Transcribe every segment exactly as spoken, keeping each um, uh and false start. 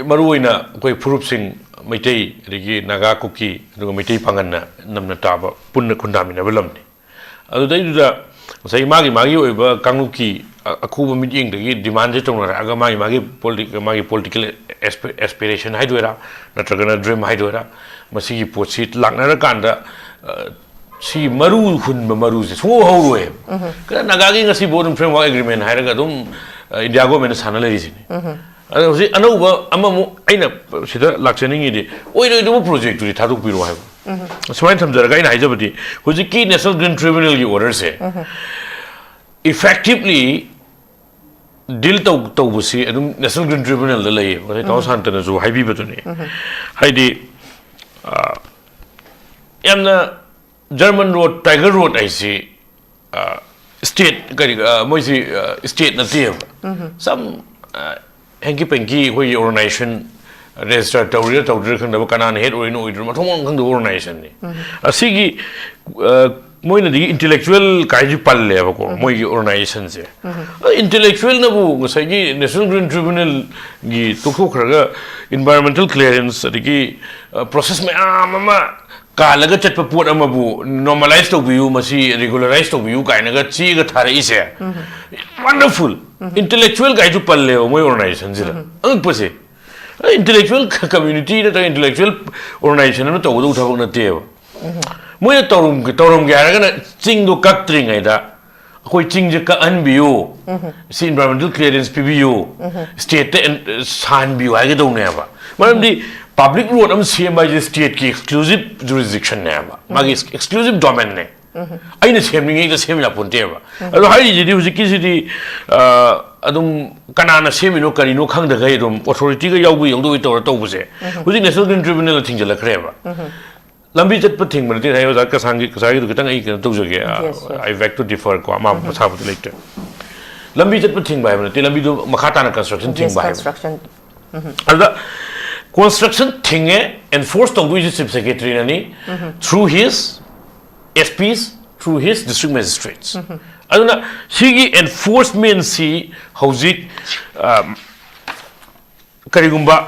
ꯃꯔꯨꯑꯣꯏꯅ ꯑꯩꯈꯣꯏ ꯐꯨꯔꯨꯞꯁꯤꯡ, ꯃꯩꯇꯩ, ꯑꯗꯒꯤ ꯅꯥꯒꯥ, ꯀꯨꯀꯤ, ꯑꯗꯨꯒ ꯃꯩꯇꯩ ꯄꯥꯉꯟꯅ ꯅꯝꯅ ꯇꯥꯕ ꯄꯨꯟꯅ ꯈꯨꯟꯗꯥꯃꯤꯟꯅꯕ ꯂꯝꯅꯤ꯫ ꯑꯗꯨꯗꯩꯗꯨꯗ ꯉꯁꯥꯏ ꯃꯥꯒꯤ ꯃꯥꯒꯤ ꯑꯣꯏꯕ ꯀꯥꯡꯂꯨꯞꯀꯤ ꯑ-, ꯑꯈꯨꯕ ꯃꯤꯠꯌꯦꯡꯗꯒꯤ ꯗꯤꯃꯥꯟꯁꯦ ꯇꯧꯅꯔꯛꯑꯒ ꯃꯥꯒꯤ ꯃꯥꯒꯤ ꯄꯣꯂꯤ-, ꯃꯥꯒꯤ ꯄꯣꯂꯤꯇꯤꯀꯦꯜ ꯑꯦꯁꯄꯤ-, ꯑꯦꯁꯄꯤꯔꯦꯁꯟ ꯍꯥꯏꯗꯣꯏꯔꯥ, ꯅꯠꯇ꯭ꯔꯒꯅ ꯗ꯭ꯔꯤꯝ ꯍꯥꯏꯗꯣꯏꯔꯥ, ꯃꯁꯤꯒꯤ ꯄꯣꯠꯁꯤ ꯂꯥꯛꯅꯔꯀꯥꯟꯗ, ꯑ, ꯁꯤ ꯃꯔꯨ ꯍꯨꯟꯕ ꯃꯔꯨꯁꯦ ꯁꯨꯡꯍꯧ ꯍꯧꯔꯣꯏꯕ꯫ ꯀꯩꯅꯣ ꯅꯥꯒꯥꯒꯤ ꯉꯁꯤ ꯕꯣꯗꯣ ꯐ꯭ꯔꯦꯝꯋꯥꯔꯛ ꯑꯦꯒ꯭ꯔꯤꯃꯦꯟ ꯍꯥꯏꯔꯒ ꯑꯗꯨꯝ, ꯑ, ꯏꯟꯗꯤꯌꯥ ꯒꯣꯔꯃꯦꯟꯅ ꯁꯥꯟꯅ ꯂꯩꯔꯤꯁꯤꯅꯤ꯫ ꯑꯗꯣ ꯍꯧꯖꯤꯛ ꯑꯅꯧꯕ ꯑꯃꯃꯨꯛ ꯑꯩꯅ ꯁꯤꯗ ꯂꯥꯛꯆꯅꯤꯡꯉꯤꯗꯤ, ꯑꯣꯏꯔꯣꯏꯗꯕ ꯄ꯭ꯔꯣꯖꯦꯛꯇꯨꯗꯤ ꯊꯥꯗꯣꯛꯄꯤꯔꯣ ꯍꯥꯏꯕ꯫ ꯁꯨꯃꯥꯏꯅ ꯊꯝꯖꯔꯒ ꯑꯩꯅ ꯍꯥꯏꯖꯕꯗꯤ, ꯍꯧꯖꯤꯛꯀꯤ ꯅꯦꯁꯅꯦꯜ ꯒ꯭ꯔꯤꯟ ꯇ꯭ꯔꯤꯕ꯭ꯌꯨꯅꯦꯜꯒꯤ ꯑꯣꯔꯗꯔꯁꯦ ꯏꯐꯦꯛꯇꯤꯕꯂꯤ ꯗꯤꯜ ꯇꯧ-, ꯇꯧꯕꯁꯤ ꯑꯗꯨꯝ ꯅꯦꯁꯅꯦꯜ ꯒ꯭ꯔꯤꯟ ꯇ꯭ꯔꯤꯕ꯭ꯌꯨꯅꯦꯜꯗ ꯂꯩꯌꯦꯕ꯫ ꯉꯁꯥꯏ ꯇꯥꯃꯣ ꯁꯥꯟꯇꯅꯁꯨ ꯍꯥꯏꯕꯤꯕꯗꯨꯅꯤ꯫ ꯍꯥꯏꯗꯤ, ꯑ, ꯌꯥꯝꯅ ꯖꯔꯃꯟ ꯔꯣꯗ, ꯇꯥꯏꯒꯔ ꯔꯣꯗ ꯍꯥꯏꯁꯤ, ꯑ, ꯁ꯭ꯇꯦꯠ, ꯀꯔꯤ, ꯑ, ꯃꯣꯏꯁꯤ, ꯑ, ꯁ꯭ꯇꯦꯠ ꯅꯠꯇꯦꯕ꯫ ꯁꯝ, ꯑ, ꯍꯦꯡꯀꯤ ꯄꯦꯡꯀꯤ ꯑꯩꯈꯣꯏꯒꯤ ꯑꯣꯔꯒꯅꯥꯏꯖꯦꯁꯟ ꯔꯦꯖꯤꯁꯇꯔ ꯇꯧꯔꯤꯔꯥ ꯇꯧꯗ꯭ꯔꯤꯔꯥ ꯈꯪꯗꯕ, ꯀꯅꯥꯅ ꯍꯦꯗ ꯑꯣꯏꯔꯤꯅꯣ ꯑꯣꯏꯗ꯭ꯔꯤꯅꯣ ꯃꯊꯣꯡ ꯃꯔꯝ ꯈꯪꯗꯕ ꯑꯣꯔꯒꯅꯥꯏꯖꯦꯁꯟꯅꯤ꯫ ꯑꯁꯤꯒꯤ, ꯑ, ꯃꯣꯏꯅꯗꯤ ꯏꯟꯇꯦꯂꯦꯛꯆꯨꯋꯦꯜ ꯀꯥꯏꯁꯨ ꯄꯜꯂꯦꯕꯀꯣ, ꯃꯣꯏꯒꯤ ꯑꯣꯔꯒꯅꯥꯏꯖꯦꯁꯟꯁꯦ꯫ ꯑ, ꯏꯟꯇꯦꯂꯦꯛꯆꯨꯋꯦꯜꯅꯕꯨ ꯉꯁꯥꯏꯒꯤ ꯅꯦꯁꯅꯦꯜ ꯒ꯭ꯔꯤꯟ ꯇ꯭ꯔꯤꯕ꯭ꯌꯨꯅꯦꯜꯒꯤ ꯇꯣꯛꯊꯣꯛꯈ꯭ꯔꯒ ꯏꯟꯚꯥꯏꯔꯣꯟꯃꯦꯟꯇꯦꯜ ꯀ꯭ꯂꯤꯌꯥꯔꯦꯟꯁ ꯑꯗꯒꯤ, ꯑ, ꯄ꯭ꯔꯣꯁꯦꯁ ꯃꯌꯥꯝ ꯑꯃ ꯀꯥꯜꯂꯒ ꯆꯠꯄ ꯄꯣꯠ ꯑꯃꯕꯨ ꯅꯣꯔꯃꯦꯂꯥꯏꯁ ꯇꯧꯕꯤꯌꯨ, ꯃꯁꯤ ꯔꯤꯒꯨꯂꯔꯥꯏꯁ ꯇꯧꯕꯤꯌꯨ ꯀꯥꯏꯅꯒ ꯆꯦꯒ ꯊꯥꯔꯛꯏꯁꯦ꯫ ꯋꯥꯟꯗꯔꯐꯨꯜ꯫ ꯏꯟꯇꯦꯂꯦꯛꯆꯨꯋꯦꯜ ꯀꯥꯏꯁꯨ ꯄꯜꯂꯦꯕ ꯃꯣꯏ ꯑꯣꯔꯒꯅꯥꯏꯖꯦꯁꯟꯁꯤꯗ꯫ ꯑꯉꯛꯄꯁꯦ꯫ ꯏꯟꯇꯦꯂꯦꯛꯆꯨꯋꯦꯜ ꯀꯝꯃ꯭ꯌꯨꯅꯤꯇꯤ ꯅꯠꯇ꯭ꯔꯒ ꯏꯟꯇꯦꯂꯦꯛꯆꯨꯋꯦꯜ ꯑꯣꯔꯒꯅꯥꯏꯖꯦꯁꯟ ꯑꯃꯅ ꯇꯧꯒꯗꯧꯕ ꯊꯕꯛ ꯅꯠꯇꯦꯕ꯫ ꯃꯣꯏꯅ ꯇꯧꯔꯝꯒꯦ, ꯇꯧꯔꯝꯒꯦ ꯍꯥꯏꯔꯒꯅ ꯆꯤꯡꯗꯣ ꯀꯛꯇ꯭ꯔꯤꯉꯩꯗ ꯑꯩꯈꯣꯏ ꯆꯤꯡꯁꯦ ꯀꯛꯍꯟꯕꯤꯌꯨ, ꯁꯤ ꯏꯟꯚꯥꯏꯔꯣꯟꯃꯦꯟꯇꯦꯜ ꯀ꯭ꯂꯤꯌꯥꯔꯦꯟꯁ ꯄꯤꯕꯤꯌꯨ, ꯁ꯭ꯇꯦꯠꯇ ꯑꯦꯟ-, ꯁꯥꯍꯟꯕꯤꯌꯨ ꯍꯥꯏꯒꯗꯧꯅꯦꯕ꯫ ꯃꯔꯝꯗꯤ ꯄꯕ꯭ꯂꯤꯛ ꯔꯣꯗ ꯑꯃ ꯁꯦꯝꯕ ꯍꯥꯏꯁꯦ ꯁ꯭ꯇꯦꯠꯀꯤ ꯑꯦꯛꯁꯀ꯭ꯂꯨꯁꯤꯞ ꯖꯨꯔꯤꯁꯗꯤꯛꯁꯟꯅꯦꯕ, ꯃꯥꯒꯤ ꯑꯦꯛꯁꯀ꯭ꯂꯨꯁꯤꯞ ꯗꯣꯃꯦꯟꯅꯦ꯫ ꯑꯩꯅ ꯁꯦꯝꯅꯤꯡꯉꯦ ꯍꯦꯛꯇ ꯁꯦꯝ ꯌꯥꯄꯣꯟꯇꯦꯕ꯫ ꯑꯗꯣ ꯍꯥꯏꯔꯤꯁꯤꯗꯤ ꯍꯧꯖꯤꯛꯀꯤꯁꯤꯗꯤ, ꯑ, ꯑꯗꯨꯝ ꯀꯅꯥꯅ ꯁꯦꯝꯃꯤꯅꯣ ꯀꯔꯤꯅꯣ ꯈꯪꯗꯈꯩ ꯑꯗꯨꯝ ꯑꯣꯊꯣꯔꯤꯇꯤꯒ ꯌꯥꯎꯕ ꯌꯥꯎꯗꯕꯩ ꯇꯧꯔ ꯇꯧꯕꯁꯦ ꯍꯧꯖꯤꯛ ꯅꯦꯁꯅꯦꯜ ꯒ꯭ꯔꯤꯟ ꯇ꯭ꯔꯤꯕ꯭ꯌꯨꯅꯦꯜꯅ ꯊꯤꯡꯖꯤꯜꯂꯛꯈ꯭ꯔꯦꯕ꯫ ꯂꯝꯕꯤ ꯆꯠꯄ ꯊꯤꯡꯕ ꯅꯠꯇꯦ, ꯉꯁꯥꯏ ꯑꯣꯖꯥ ꯀꯁꯥꯡꯒꯤ, ꯀꯁꯥꯒꯤꯗꯨ ꯈꯤꯇꯪ ꯑꯩ ꯀꯩꯅꯣ ꯇꯧꯖꯒꯦ꯫ ꯑ, Yes, yes. I beg to differ ꯀꯣ, ꯑꯃ ꯃꯁꯥꯕꯨꯗꯤ ꯂꯩꯇ꯭ꯔꯦ꯫ ꯂꯝꯕꯤ ꯆꯠꯄ ꯊꯤꯡꯕ ꯍꯥꯏꯕ ꯅꯠꯇꯦ, ꯂꯝꯕꯤꯗꯨ ꯃꯈꯥ ꯇꯥꯅ ꯀꯟꯁꯇ꯭ꯔꯛꯁꯟ Yes, ꯊꯤꯡꯕ ꯍꯥꯏꯕ꯫ Construction. ꯑꯗꯨꯗ ꯀꯟꯁꯇ꯭ꯔꯛꯁꯟ ꯊꯤꯡꯉꯦ, ꯑꯦꯟꯐꯣꯔꯁ ꯇꯧꯗꯣꯏꯁꯦ chief ꯁꯦꯀ꯭ꯔꯦꯇꯔꯤꯅꯅꯤ, through his S Ps, through his district magistrates. ꯑꯗꯨꯅ ꯁꯤꯒꯤ ꯑꯦꯟꯐꯣꯔꯁꯃꯦꯟꯁꯤ ꯍꯧꯖꯤꯛ, ꯑ, ꯀꯔꯤꯒꯨꯝꯕ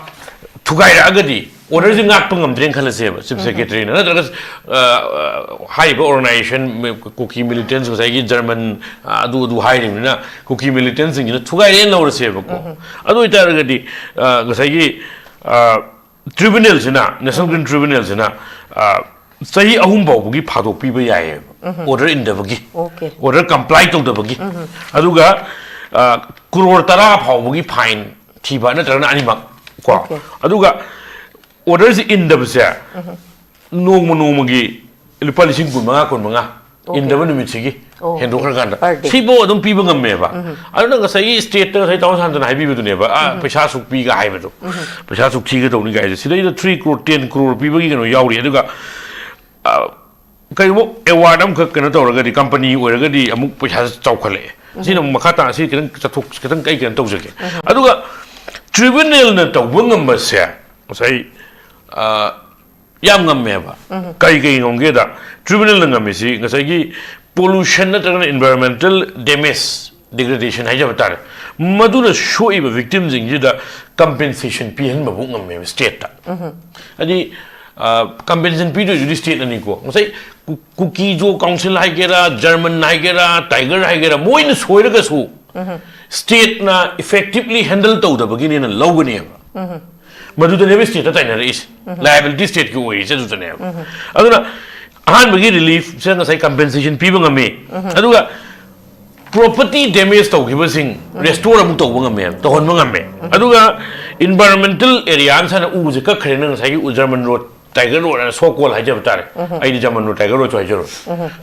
ꯊꯨꯒꯥꯏꯔꯛꯑꯒꯗꯤ orderꯁꯤ ꯉꯥꯛꯄ ꯉꯝꯗ꯭ꯔꯦꯅ ꯈꯜꯂꯁꯦꯕ, ꯆꯤꯐ ꯁꯦꯀ꯭ꯔꯦꯇꯔꯤꯅ ꯅꯠꯇ꯭ꯔꯒ ꯑ, ꯑ, ꯍꯥꯏꯔꯤꯕ organization ꯀꯨꯀꯤ militants ꯉꯁꯥꯏꯒꯤ ꯖꯔꯃꯟ, ꯑ, ꯑꯗꯨ ꯑꯗꯨ ꯍꯥꯏꯔꯤꯕꯅꯤꯅ ꯀꯨꯀꯤ militantsꯁꯤꯡꯁꯤꯅ ꯊꯨꯒꯥꯏꯔꯦꯅ ꯂꯧꯔꯁꯦꯕꯀꯣ꯫ ꯑꯗꯨ ꯑꯣꯏꯇꯥꯔꯒꯗꯤ ꯑ, ꯉꯁꯥꯏꯒꯤ ꯑ, tribunalꯁꯤꯅ, National Green Tribunalꯁꯤꯅ ꯑ, ꯆꯍꯤ ꯑꯍꯨꯝ ꯐꯥꯎꯕꯒꯤ ꯐꯥꯗꯣꯛꯄꯤꯕ ꯌꯥꯏꯌꯦꯕ, order ꯏꯟꯗꯕꯒꯤ, Okay. order comply ꯇꯧꯗꯕꯒꯤ꯫ ꯑꯗꯨꯒ ꯑ, ꯀ꯭ꯔꯣꯔ ꯇꯔꯥ ꯐꯥꯎꯕꯒꯤ fine ꯊꯤꯕ ꯅꯠꯇ꯭ꯔꯒꯅ ꯑꯅꯤꯃꯛ ꯀꯣ꯫ Okay. ꯑꯗꯨꯒ orderꯁꯤ ꯏꯟꯗꯕꯁꯦ ꯅꯣꯡꯃ ꯅꯣꯡꯃꯒꯤ ꯂꯨꯄꯥ ꯂꯤꯁꯤꯡ ꯀꯨꯟ ꯃꯉꯥ, ꯀꯨꯟ ꯃꯉꯥ, Okay. ꯏꯟꯗꯕ ꯅꯨꯃꯤꯠꯁꯤꯒꯤ Okay. ꯍꯦꯟꯗꯣꯛꯈ꯭ꯔꯀꯥꯟꯗ Per day. ꯁꯤꯐꯧ ꯑꯗꯨꯝ ꯄꯤꯕ ꯉꯝꯃꯦꯕ꯫ ꯑꯗꯨꯅ ꯉꯁꯥꯏꯒꯤ stateꯇ ꯉꯁꯥꯏ ꯇꯥꯃꯣ ꯁꯥꯟꯇꯅ ꯍꯥꯏꯕꯤꯕꯗꯨꯅꯦꯕ, ꯑ, ꯄꯩꯁꯥ ꯑꯁꯨꯛ ꯄꯤꯒ ꯍꯥꯏꯕꯗꯣ, ꯄꯩꯁꯥ ꯑꯁꯨꯛ ꯊꯤꯒꯗꯧꯅꯤ ꯀꯥꯏꯁꯦ, ꯁꯤꯗꯩꯗ three crore, ten crore ꯄꯤꯕꯒꯤ ꯀꯩꯅꯣ ꯌꯥꯎꯔꯤ꯫ ꯑꯗꯨꯒ ꯑ, ꯀꯔꯤꯒꯨꯝꯕ award ꯑꯃꯈꯛ ꯀꯩꯅꯣ ꯇꯧꯔꯒꯗꯤ, company ꯑꯣꯏꯔꯒꯗꯤ ꯑꯃꯨꯛ ꯄꯩꯁꯥ ꯆꯥꯎꯈꯠꯂꯛꯑꯦ꯫ ꯁꯤꯅ ꯑꯃꯨꯛ ꯃꯈꯥ ꯇꯥꯅ ꯁꯤ ꯈꯤꯇꯪ ꯆꯠꯊꯣꯛ, ꯈꯤꯇꯪ ꯑꯩ ꯀꯩꯅꯣ ꯇꯧꯖꯒꯦ꯫ ꯑꯗꯨꯒ tribunalꯅ ꯇꯧꯕ ꯉꯝꯕꯁꯦ ꯉꯁꯥꯏ, ꯑ, ꯌꯥꯝ ꯉꯝꯃꯦꯕ꯫ ꯀꯔꯤ ꯀꯔꯤ ꯉꯝꯒꯦꯗ, tribunalꯅ ꯉꯝꯃꯤꯁꯤ ꯉꯁꯥꯏꯒꯤ pollution ꯅꯠꯇ꯭ꯔꯒꯅ environmental damage, degradation ꯍꯥꯏꯖꯕ ꯇꯥꯔꯦ, ꯃꯗꯨꯅ ꯁꯣꯛꯏꯕ victimꯁꯤꯡꯁꯤꯗ compensation ꯄꯤꯍꯟꯕꯕꯨ ꯉꯝꯃꯦꯕ stateꯇ꯫ ꯍꯥꯏꯗꯤ, ꯑ, compensation ꯄꯤꯗꯣꯏꯗꯨꯗꯤ stateꯅꯅꯤꯀꯣ꯫ ꯉꯁꯥꯏ ꯀꯨ-, ꯀꯨꯀꯤ ꯖꯣ council ꯍꯥꯏꯒꯦꯔꯥ, ꯖꯔꯃꯟ ꯍꯥꯏꯒꯦꯔꯥ, ꯇꯥꯏꯒꯔ ꯍꯥꯏꯒꯦꯔꯥ, ꯃꯣꯏꯅ ꯁꯣꯏꯔꯒꯁꯨ stateꯅ effectively handle ꯇꯧꯗꯕꯒꯤꯅꯦꯅ ꯂꯧꯒꯅꯦꯕ꯫ ꯃꯗꯨꯗꯅꯦꯕ stateꯇ ꯇꯥꯏꯅꯔꯛꯏꯁꯦ꯫ Liability stateꯀꯤ ꯑꯣꯏꯔꯤꯁꯦ ꯑꯗꯨꯗꯅꯦꯕ꯫ ꯑꯗꯨꯅ ꯑꯍꯥꯟꯕꯒꯤ reliefꯁꯦ ꯉꯁꯥꯏ compensation ꯄꯤꯕ ꯉꯝꯃꯤ꯫ ꯑꯗꯨꯒ property damage ꯇꯧꯈꯤꯕꯁꯤꯡ restore ꯑꯃꯨꯛ ꯇꯧꯕ ꯉꯝꯃꯦ, ꯇꯧꯍꯟꯕ ꯉꯝꯃꯦ꯫ ꯑꯗꯨꯒ environmental area ꯁꯥꯏꯅ ꯎꯁꯦ ꯀꯛꯈ꯭ꯔꯦꯅ, ꯉꯁꯥꯏꯒꯤ ꯎ, German road, tiger road, so called ꯍꯥꯏꯖꯕ ꯇꯥꯔꯦ꯫ ꯑꯩꯗꯤ ꯖꯔꯃꯟ ꯔꯣꯗ, ꯇꯥꯏꯒꯔ ꯔꯣꯗꯁꯨ ꯍꯥꯏꯖꯔꯣꯏ꯫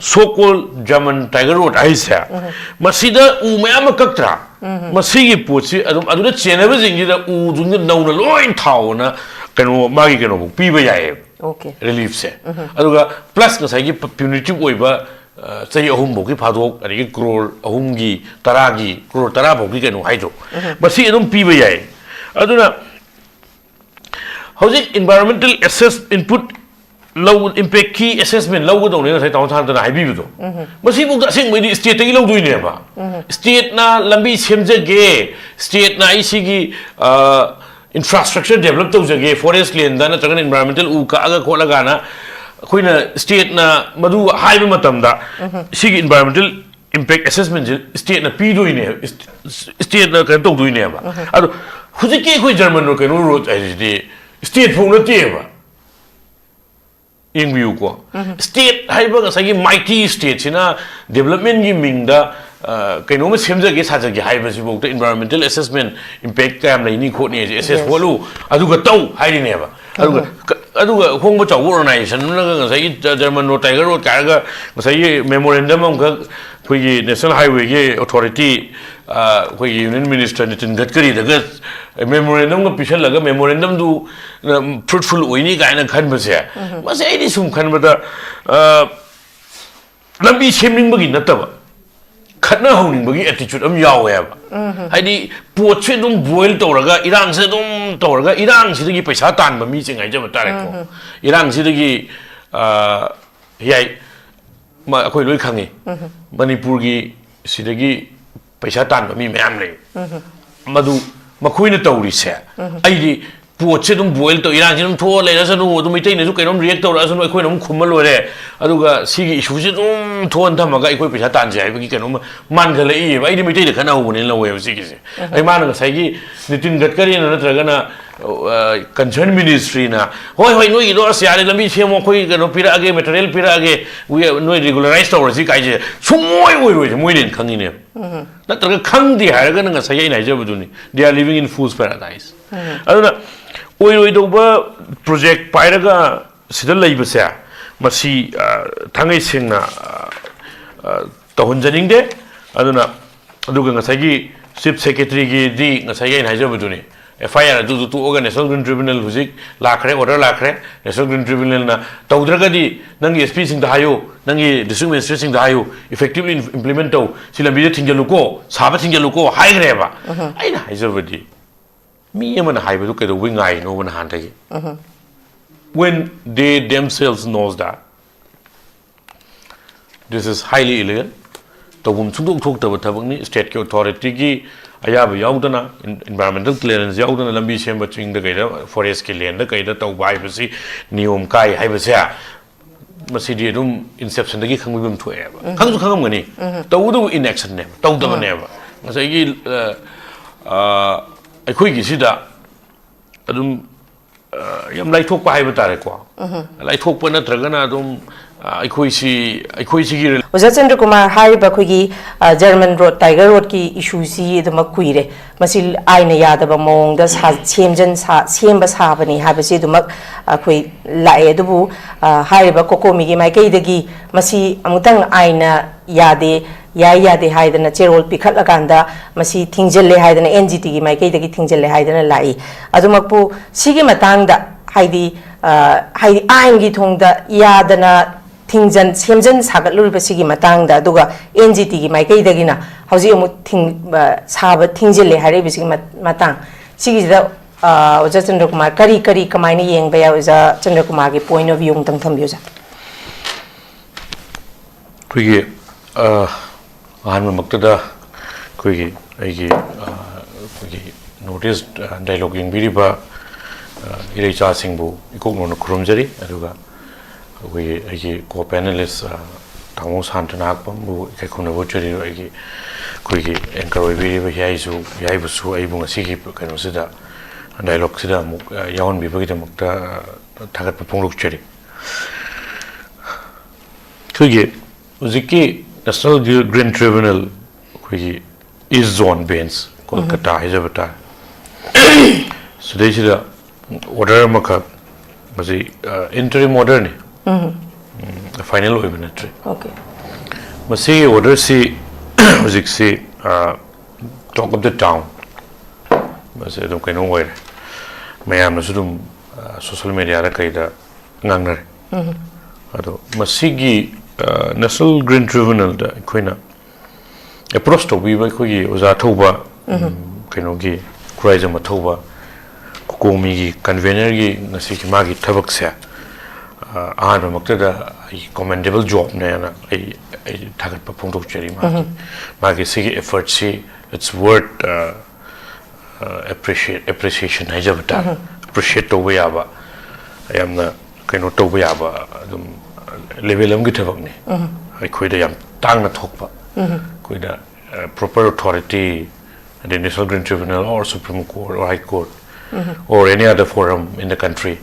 So called German tiger road ꯍꯥꯏꯁꯦ, ꯃꯁꯤꯗ ꯎ ꯃꯌꯥꯝ ꯑꯃ ꯀꯛꯇ꯭ꯔꯥ? ꯃꯁꯤꯒꯤ ꯄꯣꯠꯁꯤ ꯑꯗꯨꯝ ꯑꯗꯨꯗ ꯆꯦꯟꯅꯕꯁꯤꯡꯁꯤꯗ ꯎꯗꯨꯅ ꯅꯧꯅ ꯂꯣꯏ ꯊꯥꯎꯅ ꯀꯩꯅꯣ, ꯃꯥꯒꯤ ꯀꯩꯅꯣꯐꯥꯎ ꯄꯤꯕ ꯌꯥꯏꯌꯦꯕ, Okay. reliefꯁꯦ꯫ ꯑꯗꯨꯒ plus ꯉꯁꯥꯏꯒꯤ ꯄ-, punitive ꯑꯣꯏꯕ, ꯑ, ꯆꯍꯤ ꯑꯍꯨꯝꯐꯥꯎꯒꯤ ꯐꯥꯗꯣꯛ, ꯑꯗꯒꯤ ꯀ꯭ꯔꯣꯔ ꯑꯍꯨꯝꯒꯤ, ꯇꯔꯥꯒꯤ, ꯀ꯭ꯔꯣꯔ ꯇꯔꯥ ꯐꯥꯎꯒꯤ ꯀꯩꯅꯣ ꯍꯥꯏꯗꯣ, ꯃꯁꯤ ꯑꯗꯨꯝ ꯄꯤꯕ ꯌꯥꯏ꯫ ꯑꯗꯨꯅ ꯍꯧꯖꯤꯛ environmental assess input ꯂꯧ, impactꯀꯤ assessment ꯂꯧꯒꯗꯧꯅꯦ, ꯉꯁꯥꯏ ꯇꯥꯃꯣ ꯁꯥꯟꯇꯅ ꯍꯥꯏꯕꯤꯕꯗꯣ꯫ ꯃꯁꯤꯐꯥꯎꯗ ꯑꯁꯦꯡꯕꯩꯗꯤ stateꯇꯒꯤ ꯂꯧꯗꯣꯏꯅꯦꯕ꯫ Stateꯅ ꯂꯝꯕꯤ ꯁꯦꯝꯖꯒꯦ, stateꯅ ꯑꯩ ꯁꯤꯒꯤ, ꯑ, ꯏꯟꯐ꯭ꯔꯥꯁ꯭ꯇ꯭ꯔꯛꯆꯔ ꯗꯦꯕꯂꯞ ꯇꯧꯖꯒꯦ, ꯐꯣꯔꯦꯁ ꯂꯦꯟꯗ ꯅꯠꯇ꯭ꯔꯒꯅ ꯏꯟꯚꯥꯏꯔꯣꯟꯃꯦꯟꯇꯦꯜ ꯎ ꯀꯛꯑꯒ ꯈꯣꯠꯂꯒꯅ ꯑꯩꯈꯣꯏꯅ ꯁ꯭ꯇꯦꯠꯅ ꯃꯗꯨ ꯍꯥꯏꯕ ꯃꯇꯝꯗ, ꯁꯤꯒꯤ ꯏꯟꯚꯥꯏꯔꯣꯟꯃꯦꯟꯇꯦꯜ ꯏꯝꯄꯦꯛ ꯑꯦꯁꯦꯁꯃꯦꯟꯁꯦ ꯁ꯭ꯇꯦꯠꯅ ꯄꯤꯗꯣꯏꯅꯦ, ꯁ꯭ꯇꯦꯠꯅ ꯀꯩꯅꯣ ꯇꯧꯗꯣꯏꯅꯦꯕ꯫ ꯑꯗꯣ ꯍꯧꯖꯤꯛꯀꯤ ꯑꯩꯈꯣꯏ ꯖꯔꯃꯟ ꯔꯣꯗ ꯀꯩꯅꯣ ꯔꯣꯗ ꯍꯥꯏꯁꯤꯗꯤ ꯁ꯭ꯇꯦꯠ ꯐꯥꯎ ꯅꯠꯇꯦꯕ꯫ ꯌꯦꯡꯕꯤꯌꯨꯀꯣ, ꯁ꯭ꯇꯦꯠ ꯍꯥꯏꯕ ꯉꯁꯥꯏꯒꯤ ꯃꯥꯏꯇꯤ ꯁ꯭ꯇꯦꯠꯁꯤꯅ ꯗꯦꯕꯂꯞꯃꯦꯟꯒꯤ ꯃꯤꯡꯗ, ꯑ, ꯀꯩꯅꯣꯝꯃ ꯁꯦꯝꯖꯒꯦ ꯁꯥꯖꯒꯦ ꯍꯥꯏꯕꯁꯤꯐꯥꯎꯗ ꯏꯟꯚꯥꯏꯔꯣꯟꯃꯦꯟꯇꯦꯜ ꯑꯦꯁꯦꯁꯃꯦꯟ ꯏꯝꯄꯦꯛ ꯀꯌꯥꯝ ꯂꯩꯅꯤ ꯈꯣꯠꯅꯤ ꯍꯥꯏꯁꯦ ꯑꯦꯁꯦꯁ ꯈꯣꯠꯂꯨ, ꯑꯗꯨꯒ ꯇꯧ ꯍꯥꯏꯔꯤꯅꯦꯕ꯫ ꯑꯗꯨꯒ ꯀ-, ꯑꯗꯨꯒ ꯑꯍꯣꯡꯕ ꯆꯥꯎꯕ ꯑꯣꯔꯒꯅꯥꯏꯖꯦꯁꯟ ꯑꯃꯅꯒ ꯉꯁꯥꯏꯒꯤ ꯖ-, ꯖꯔꯃꯟ ꯔꯣꯗ, ꯇꯥꯏꯒꯔ ꯔꯣꯗ ꯀꯥꯏꯔꯒ ꯉꯁꯥꯏꯒꯤ ꯃꯦꯃꯣꯔꯦꯟꯗꯝ ꯑꯃꯈꯛ ꯑꯩꯈꯣꯏꯒꯤ ꯅꯦꯁꯅꯦꯜ ꯍꯥꯏꯋꯦꯒꯤ ꯑꯣꯊꯣꯔꯤꯇꯤ, ꯑ, ꯑꯩꯈꯣꯏꯒꯤ ꯌꯨꯅꯤꯌꯟ ꯃꯤꯅꯤꯁꯇꯔ ꯅꯤꯇꯤꯟ ꯒꯗꯀꯔꯤꯗꯒ ꯃꯦꯃꯣꯔꯦꯟꯗꯝꯒ ꯄꯤꯁꯜꯂꯒ ꯃꯦꯃꯣꯔꯦꯟꯗꯝꯗꯨ, ꯎꯝ, ꯐ꯭ꯔꯨꯠꯐꯨꯜ ꯑꯣꯏꯅꯤ ꯀꯥꯏꯅ ꯈꯟꯕꯁꯦ, ꯃꯁꯤ ꯑꯩꯗꯤ ꯁꯨꯝ ꯈꯟꯕꯗ, ꯑ, ꯂꯝꯕꯤ ꯁꯦꯝꯅꯤꯡꯕꯒꯤ ꯅꯠꯇꯕ, ꯈꯠꯅꯍꯧꯅꯤꯡꯕꯒꯤ ꯑꯦꯇꯤꯆꯨꯠ ꯑꯃ ꯌꯥꯎꯋꯦꯕ꯫ ꯍꯥꯏꯗꯤ ꯄꯣꯠꯁꯦ ꯑꯗꯨꯝ ꯕꯣꯏꯜ ꯇꯧꯔꯒ, ꯏꯔꯥꯡꯁꯦ ꯑꯗꯨꯝ ꯇꯧꯔꯒ, ꯏꯔꯥꯡꯁꯤꯗꯒꯤ ꯄꯩꯁꯥ ꯇꯥꯟꯕ ꯃꯤꯁꯤꯡ ꯍꯥꯏꯖꯕ ꯇꯥꯔꯦꯀꯣ꯫ ꯏꯔꯥꯡꯁꯤꯗꯒꯤ, ꯑ, ꯌꯥꯏ, ꯃ-, ꯑꯩꯈꯣꯏ ꯂꯣꯏ ꯈꯪꯉꯤ꯫ ꯃꯅꯤꯄꯨꯔꯒꯤ ꯁꯤꯗꯒꯤ ꯄꯩꯁꯥ ꯇꯥꯟꯕ ꯃꯤ ꯃꯌꯥꯝ ꯂꯩ꯫ ꯃꯗꯨ ꯃꯈꯣꯏꯅ ꯇꯧꯔꯤꯁꯦ, ꯑꯩꯗꯤ ꯄꯣꯠꯁꯦ ꯑꯗꯨꯝ ꯕꯣꯏꯜ ꯇꯧ, ꯏꯔꯥꯡꯁꯤ ꯑꯗꯨꯝ ꯊꯣꯛꯑ ꯂꯩꯔꯁꯅꯨ, ꯑꯗꯨꯝ ꯃꯩꯇꯩꯅꯁꯨ ꯀꯩꯅꯣꯝ ꯔꯤꯌꯦꯛ ꯇꯧꯔꯛꯑꯁꯅꯨ, ꯑꯩꯈꯣꯏꯅ ꯑꯗꯨꯝ ꯈꯨꯝꯃ ꯂꯣꯏꯔꯦ꯫ ꯑꯗꯨꯒ ꯁꯤꯒꯤ ꯏꯁꯨꯁꯤ ꯑꯗꯨꯝ ꯊꯣꯛꯍꯟ ꯊꯝꯃꯒ ꯑꯩꯈꯣꯏ ꯄꯩꯁꯥ ꯇꯥꯟꯁꯦ ꯍꯥꯏꯕꯒꯤ ꯀꯩꯅꯣꯝꯃ ꯃꯥꯟꯈꯠꯂꯛꯏꯕ꯫ ꯑꯩꯗꯤ ꯃꯩꯇꯩꯗ ꯈꯠꯅꯍꯧꯕꯅꯦꯅ ꯂꯧꯋꯦꯕ ꯁꯤꯒꯤꯁꯦ꯫ ꯑꯩ ꯃꯥꯅ ꯉꯁꯥꯏꯒꯤ ꯅꯤꯇꯤꯟ ꯒꯗꯀꯔꯤꯅ ꯅꯠꯇ꯭ꯔꯒꯅ, ꯑ, ꯀꯟꯁꯔꯟ ꯃꯤꯅꯤꯁꯇ꯭ꯔꯤꯅ, "ꯍꯣꯏ, ꯍꯣꯏ, ꯅꯣꯏꯒꯤꯗꯣ ꯑꯁ ꯌꯥꯔꯦ, ꯂꯝꯕꯤ ꯁꯦꯝꯃꯣ, ꯑꯩꯈꯣꯏ ꯀꯩꯅꯣ ꯄꯤꯔꯛꯑꯒꯦ, ꯃꯦꯇꯔꯤꯌꯦꯜ ꯄꯤꯔꯛꯑꯒꯦ, ꯋꯤ-, ꯅꯣꯏ ꯔꯤꯒꯨꯂꯔꯥꯏꯁ ꯇꯧꯔꯁꯤ" ꯀꯥꯏꯁꯦ ꯁꯨꯡꯑꯣꯏ ꯑꯣꯏꯔꯣꯏꯁꯦ ꯃꯣꯏꯅ ꯍꯦꯟꯅ ꯈꯪꯉꯤꯅꯦꯕ꯫ ꯅꯠꯇ꯭ꯔꯒ ꯈꯪꯗꯦ ꯍꯥꯏꯔꯒꯅ ꯉꯁꯥꯏꯒꯤ ꯑꯩꯅ ꯍꯥꯏꯖꯕꯗꯨꯅꯤ, "They are living in fool's paradise"꯫ ꯑꯗꯨꯅ ꯑꯣꯏꯔꯣꯏꯗꯧꯕ ꯄ꯭ꯔꯣꯖꯦꯛ ꯄꯥꯏꯔꯒ ꯁꯤꯗ ꯂꯩꯕꯁꯦ, ꯃꯁꯤ, ꯑ, ꯊꯥꯡꯒꯩ ꯁꯦꯡꯅ, ꯑ, ꯑ, ꯇꯧꯍꯟꯖꯅꯤꯡꯗꯦ꯫ ꯑꯗꯨꯅ, ꯑꯗꯨꯒ ꯉꯁꯥꯏꯒꯤ ꯆꯤꯐ ꯁꯦꯀ꯭ꯔꯦꯇꯔꯤꯒꯤꯗꯤ ꯉꯁꯥꯏꯒꯤ ꯑꯩꯅ ꯍꯥꯏꯖꯕꯗꯨꯅꯤ, ꯑꯦꯐ ꯑꯥꯏ ꯑꯥꯔ ꯑꯗꯨꯗꯨ ꯇꯣꯛꯑꯒ ꯅꯦꯁꯅꯦꯜ ꯒ꯭ꯔꯤꯟ ꯇ꯭ꯔꯤꯕ꯭ꯌꯨꯅꯦꯜ ꯍꯧꯖꯤꯛ ꯂꯥꯛꯈ꯭ꯔꯦ, ꯑꯣꯔꯗꯔ ꯂꯥꯛꯈ꯭ꯔꯦ꯫ ꯅꯦꯁꯅꯦꯜ ꯒ꯭ꯔꯤꯟ ꯇ꯭ꯔꯤꯕ꯭ꯌꯨꯅꯦꯜꯅ ꯇꯧꯗ꯭ꯔꯒꯗꯤ ꯅꯪꯒꯤ ꯑꯦꯁ ꯄꯤꯁꯤꯡꯗ ꯍꯥꯏꯌꯨ, ꯅꯪꯒꯤ ꯗꯤꯁꯇ꯭ꯔꯤꯛ ꯃꯦꯖꯤꯁꯇ꯭ꯔꯦꯠꯁꯤꯡꯗ ꯍꯥꯏꯌꯨ, ꯏꯐꯦꯛꯇꯤꯕꯂꯤ ꯏꯝꯄ꯭ꯂꯤꯃꯦꯟ ꯇꯧ, ꯁꯤ ꯂꯝꯕꯤꯗ ꯊꯤꯡꯖꯤꯜꯂꯨꯀꯣ, ꯁꯥꯕ ꯊꯤꯡꯖꯤꯜꯂꯨꯀꯣ ꯍꯥꯏꯈ꯭ꯔꯦꯕ꯫ ꯑꯩꯅ ꯍꯥꯏꯖꯕꯗꯤ, ꯃꯤ ꯑꯃꯅ ꯍꯥꯏꯕꯗꯨ ꯀꯩꯗꯧꯕꯩ ꯉꯥꯏꯔꯤꯅꯣꯕ ꯅꯍꯥꯟꯗꯒꯤ? When they themselves knows that this is highly illegal, ꯇꯧꯐꯝ ꯁꯨꯡꯊꯣꯛ ꯊꯣꯛꯇꯕ ꯊꯕꯛꯅꯤ, ꯁ꯭ꯇꯦꯠꯀꯤ ꯑꯣꯊꯣꯔꯤꯇꯤꯒꯤ ꯑꯌꯥꯕ ꯌꯥꯎꯗꯅ, environmental clearance ꯌꯥꯎꯗꯅ ꯂꯝꯕꯤ ꯁꯦꯝꯕ, ꯆꯤꯡꯗ ꯀꯩꯗ, forestꯀꯤ landꯗ ꯀꯩꯗ ꯇꯧꯕ ꯍꯥꯏꯕꯁꯤ ꯅꯤꯌꯣꯝ ꯀꯥꯏ ꯍꯥꯏꯕꯁꯦ, ꯃꯁꯤꯗꯤ ꯑꯗꯨꯝ inceptionꯗꯒꯤ ꯈꯪꯕꯤꯐꯝ ꯊꯣꯛꯑꯦꯕ꯫ ꯈꯪꯁꯨ ꯈꯪꯉꯝꯒꯅꯤ꯫ ꯇꯧꯕꯇꯕꯨ inactionꯅꯦꯕ, ꯇꯧꯗꯕꯅꯦꯕ꯫ ꯉꯁꯥꯏꯒꯤ, ꯑ, ꯑ, ꯑꯩꯈꯣꯏꯒꯤꯁꯤꯗ ꯑꯗꯨꯝ, ꯑ, ꯌꯥꯝ ꯂꯥꯏꯊꯣꯛꯄ ꯍꯥꯏꯕ ꯇꯥꯔꯦꯀꯣ꯫ ꯂꯥꯏꯊꯣꯛꯄ ꯅꯠꯇ꯭ꯔꯒꯅ ꯑꯗꯨꯝ, ꯑ, ꯑꯩꯈꯣꯏꯁꯤ, ꯑꯩꯈꯣꯏꯁꯤꯒꯤ ꯔꯦ- ꯑꯣꯖꯥ ꯆꯟꯗ꯭ꯔꯀꯨꯃꯥꯔ, ꯍꯥꯏꯔꯤꯕ ꯑꯩꯈꯣꯏꯒꯤ, ꯑ, German road, Tiger roadꯀꯤ issueꯁꯤ ꯑꯗꯨꯃꯛ ꯀꯨꯏꯔꯦ꯫ ꯃꯁꯤ ꯑꯥꯏꯟꯅ ꯌꯥꯗꯕ ꯃꯑꯣꯡꯗ ꯁꯥ-, ꯁꯦꯝꯖꯟ ꯁꯥ-, ꯁꯦꯝꯕ ꯁꯥꯕꯅꯤ ꯍꯥꯏꯕꯁꯤ ꯑꯗꯨꯃꯛ ꯑꯩꯈꯣꯏ ꯂꯥꯛꯑꯦ꯫ ꯑꯗꯨꯕꯨ, ꯑ, ꯍꯥꯏꯔꯤꯕ ꯀꯣꯀꯣꯃꯤꯒꯤ ꯃꯥꯏꯀꯩꯗꯒꯤ ꯃꯁꯤ ꯑꯃꯨꯛꯇꯪ ꯑꯥꯏꯟꯅ ꯌꯥꯗꯦ, ꯌꯥꯏ ꯌꯥꯗꯦ ꯍꯥꯏꯗꯅ ꯆꯦꯔꯣꯜ ꯄꯤꯈꯠꯂꯀꯥꯟꯗ ꯃꯁꯤ ꯊꯤꯡꯖꯤꯜꯂꯦ ꯍꯥꯏꯗꯅ, NGTꯒꯤ ꯃꯥꯏꯀꯩꯗꯒꯤ ꯊꯤꯡꯖꯤꯜꯂꯦ ꯍꯥꯏꯗꯅ ꯂꯥꯛꯏ꯫ ꯑꯗꯨꯃꯛꯄꯨ ꯁꯤꯒꯤ ꯃꯇꯥꯡꯗ, ꯍꯥꯏꯗꯤ, ꯑ, ꯍꯥꯏꯗꯤ ꯑꯥꯏꯟꯒꯤ ꯊꯣꯡꯗ ꯌꯥꯗꯅ ꯊꯤꯡꯖꯟ, ꯁꯦꯝꯖꯟ ꯁꯥꯒꯠꯂꯨꯔꯤꯕ ꯁꯤꯒꯤ ꯃꯇꯥꯡꯗ, ꯑꯗꯨꯒ NGTꯒꯤ ꯃꯥꯏꯀꯩꯗꯒꯤꯅ ꯍꯧꯖꯤꯛ ꯑꯃꯨꯛ ꯊꯤꯡ-, ꯑ, ꯁꯥꯕ ꯊꯤꯡꯖꯤꯜꯂꯦ ꯍꯥꯏꯔꯛꯏꯕꯁꯤꯒꯤ ꯃꯠ-, ꯃꯇꯥꯡ, ꯁꯤꯒꯤꯁꯤꯗ, ꯑ, ꯑꯣꯖꯥ ꯆꯟꯗ꯭ꯔꯀꯨꯃꯥꯔ, ꯀꯔꯤ, ꯀꯔꯤ, ꯀꯃꯥꯏꯅ ꯌꯦꯡꯕ ꯌꯥꯏ? ꯑꯣꯖꯥ ꯆꯟꯗ꯭ꯔꯀꯨꯃꯥꯔꯒꯤ point of view ꯑꯃꯨꯛꯇꯪ ꯊꯝꯕꯤꯌꯨ, ꯑꯣꯖꯥ꯫ ꯑꯩꯈꯣꯏꯒꯤ, ꯑ, ꯑꯍꯥꯟꯕꯃꯛꯇꯗ ꯑꯩꯈꯣꯏꯒꯤ, ꯑꯩꯒꯤ, ꯑ, ꯑꯩꯈꯣꯏꯒꯤ North East, ꯑ, Dialogue ꯌꯦꯡꯕꯤꯔꯤꯕ, ꯑ, ꯏꯔꯩꯆꯥꯁꯤꯡꯕꯨ ꯏꯀꯣꯛ ꯅꯧꯅ ꯈꯨꯔꯨꯝꯖꯔꯤ꯫ ꯑꯗꯨꯒ ꯑꯩꯈꯣꯏꯒꯤ, ꯑꯩꯒꯤ co-panelist, ꯑ, ꯇꯥꯃꯣ ꯁꯥꯟꯇ ꯅꯍꯥꯛꯄꯝꯕꯨ ꯏꯀꯥꯏ ꯈꯨꯝꯅꯕ ꯎꯠꯆꯔꯤ꯫ ꯑꯩꯒꯤ, ꯑꯩꯈꯣꯏꯒꯤ anchor ꯑꯣꯏꯕꯤꯔꯤꯕ ꯍꯤꯌꯥꯏꯁꯨ, ꯍꯤꯌꯥꯏꯕꯨꯁꯨ ꯑꯩꯕꯨ ꯉꯁꯤꯒꯤ ꯀꯩꯅꯣꯁꯤꯗ, dialogueꯁꯤꯗ ꯑꯃꯨꯛ, ꯑ, ꯌꯥꯎꯍꯟꯕꯤꯕꯒꯤꯗꯃꯛꯇ, ꯑ, ꯊꯥꯒꯠꯄ ꯐꯣꯡꯗꯣꯛꯆꯔꯤ꯫ ꯑꯩꯈꯣꯏꯒꯤ ꯍꯧꯖꯤꯛꯀꯤ National Green Tribunal, ꯑꯩꯈꯣꯏꯒꯤ East Zone Bench, ꯀꯣꯜꯀꯇꯥ ꯍꯥꯏꯖꯕ ꯇꯥꯔꯦ, ꯁꯤꯗꯩꯁꯤꯗ order ꯑꯃꯈꯛ, ꯃꯁꯤ, ꯑ, interim orderꯅꯤ, ꯎꯝ, final ꯑꯣꯏꯕ ꯅꯠꯇ꯭ꯔꯤ꯫ Okay. ꯃꯁꯤꯒꯤ orderꯁꯤ ꯍꯧꯖꯤꯛꯁꯤ, ꯑ, talk of the town, ꯃꯁꯤ ꯑꯗꯨꯝ ꯀꯩꯅꯣ ꯑꯣꯏꯔꯦ, ꯃꯌꯥꯝꯅꯁꯨ ꯑꯗꯨꯝ, ꯑ, social mediaꯗ ꯀꯩꯗ ꯉꯥꯡꯅꯔꯦ꯫ ꯑꯗꯣ ꯃꯁꯤꯒꯤ, ꯑ, National Green Tribunalꯗ ꯑꯩꯈꯣꯏꯅ approach ꯇꯧꯕꯤꯕ ꯑꯩꯈꯣꯏꯒꯤ ꯑꯣꯖꯥ ꯊꯧꯕ, ꯎꯝ, ꯀꯩꯅꯣꯒꯤ, ꯈꯨꯔꯥꯏꯖꯝꯕ ꯊꯧꯕ, ꯀꯣꯀꯣꯃꯤꯒꯤ convenerꯒꯤ ꯉꯁꯤꯒꯤ ꯃꯥꯒꯤ ꯊꯕꯛꯁꯦ, ꯑ, ꯑꯍꯥꯟꯕꯃꯛꯇꯗ ꯑꯩ commendable jobꯅꯦꯅ ꯑꯩ ꯑꯩ ꯊꯥꯒꯠꯄ ꯐꯣꯡꯗꯣꯛꯆꯔꯤ꯫ ꯃꯥꯒꯤ ꯃꯥꯒꯤ ꯁꯤꯒꯤ effortꯁꯤ, it's worth appreciate appreciation ꯍꯥꯏꯖꯕ ꯇꯥꯔꯦ꯫ Appreciate ꯇꯧꯕ ꯌꯥꯕ, ꯌꯥꯝꯅ ꯀꯩꯅꯣ ꯇꯧꯕ ꯌꯥꯕ ꯑꯗꯨꯝ level ꯑꯃꯒꯤ ꯊꯕꯛꯅꯤ꯫ ꯑꯩꯈꯣꯏꯗ ꯌꯥꯝ ꯇꯥꯡꯅ ꯊꯣꯛꯄ, ꯑꯩꯈꯣꯏꯗ proper authority, the National Green Tribunal or Supreme Court or High Court or any other forum in the country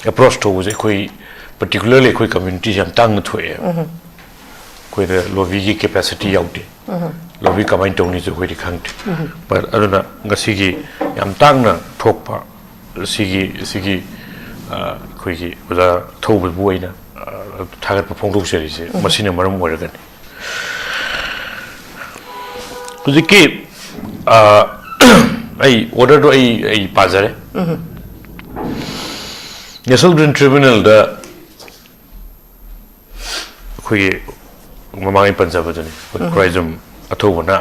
approach ꯇꯧꯕꯁꯦ ꯑꯩꯈꯣꯏ particularly ꯑꯩꯈꯣꯏ communityꯁꯦ ꯌꯥꯝ ꯇꯥꯡꯅ ꯊꯣꯛꯑꯦ꯫ ꯑꯩꯈꯣꯏꯗ lobbyꯒꯤ capacity ꯌꯥꯎꯗꯦ꯫ Lobby ꯀꯃꯥꯏꯅ ꯇꯧꯅꯤꯁꯨ ꯑꯩꯈꯣꯏꯗꯤ ꯈꯪꯗꯦ꯫ But ꯑꯗꯨꯅ ꯉꯁꯤꯒꯤ ꯌꯥꯝ ꯇꯥꯡꯅ ꯊꯣꯛꯄ ꯁꯤꯒꯤ ꯁꯤꯒꯤ ꯑꯩꯈꯣꯏꯒꯤ ꯑꯣꯖꯥ ꯊꯧꯕꯕꯨ ꯑꯩꯅ ꯊꯥꯒꯠꯄ ꯐꯣꯡꯗꯣꯛꯆꯔꯤꯁꯦ ꯃꯁꯤꯅ ꯃꯔꯝ ꯑꯣꯏꯔꯒꯅꯤ꯫ ꯍꯧꯖꯤꯛꯀꯤ ꯑꯩ orderꯗꯣ ꯑꯩ ꯑꯩ ꯄꯥꯖꯔꯦ꯫ National Green Tribunalꯗ ꯑꯩꯈꯣꯏꯒꯤ ꯃꯃꯥꯡꯒꯤ ꯄꯟꯖꯕꯗꯨꯅꯤ꯫ ꯑꯩꯈꯣꯏ ꯈꯨꯔꯥꯏꯖꯝ ꯑꯊꯧꯕꯅ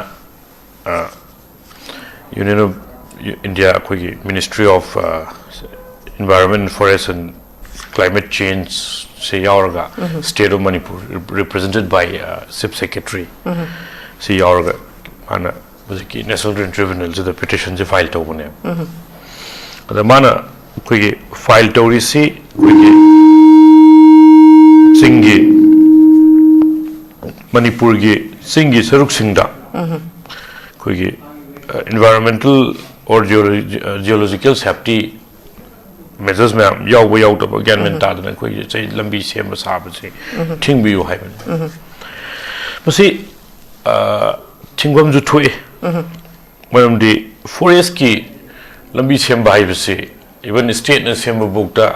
Union of India ꯑꯩꯈꯣꯏꯒꯤ Ministry of Environment, Forest and Climate Changeꯁꯦ ꯌꯥꯎꯔꯒ State of Manipur represented by Chief Secretary ꯁꯤ ꯌꯥꯎꯔꯒ ꯃꯥꯅ ꯍꯧꯖꯤꯛꯀꯤ National Green Tribunalꯁꯤꯗ petitionꯁꯦ file ꯇꯧꯕꯅꯦꯕ꯫ ꯑꯗ ꯃꯥꯅ ꯑꯩꯈꯣꯏꯒꯤ file ꯇꯧꯔꯤꯁꯤ ꯑꯩꯈꯣꯏꯒꯤ ꯆꯤꯡꯒꯤ ꯃꯅꯤꯄꯨꯔꯒꯤ ꯆꯤꯡꯒꯤ ꯁꯔꯨꯛꯁꯤꯡꯗ ꯑꯩꯈꯣꯏꯒꯤ environmental or geological safety measures ꯃꯌꯥꯝ ꯌꯥꯎꯕ ꯌꯥꯎꯗꯕ ꯒ꯭ꯌꯥꯟ ꯃꯦꯟ ꯇꯥꯗꯅ ꯑꯩꯈꯣꯏꯒꯤ ꯆꯍꯤ ꯂꯝꯕꯤ ꯁꯦꯝꯕ ꯁꯥꯕꯁꯤ ꯊꯤꯡꯕꯤꯌꯨ ꯍꯥꯏꯕꯅꯤ꯫ ꯃꯁꯤ ꯊꯤꯡꯐꯝꯁꯨ ꯊꯣꯛꯏ꯫ ꯃꯔꯝꯗꯤ forestꯀꯤ ꯂꯝꯕꯤ ꯁꯦꯝꯕ ꯍꯥꯏꯕꯁꯤ even stateꯅ ꯁꯦꯝꯕꯐꯥꯎꯗ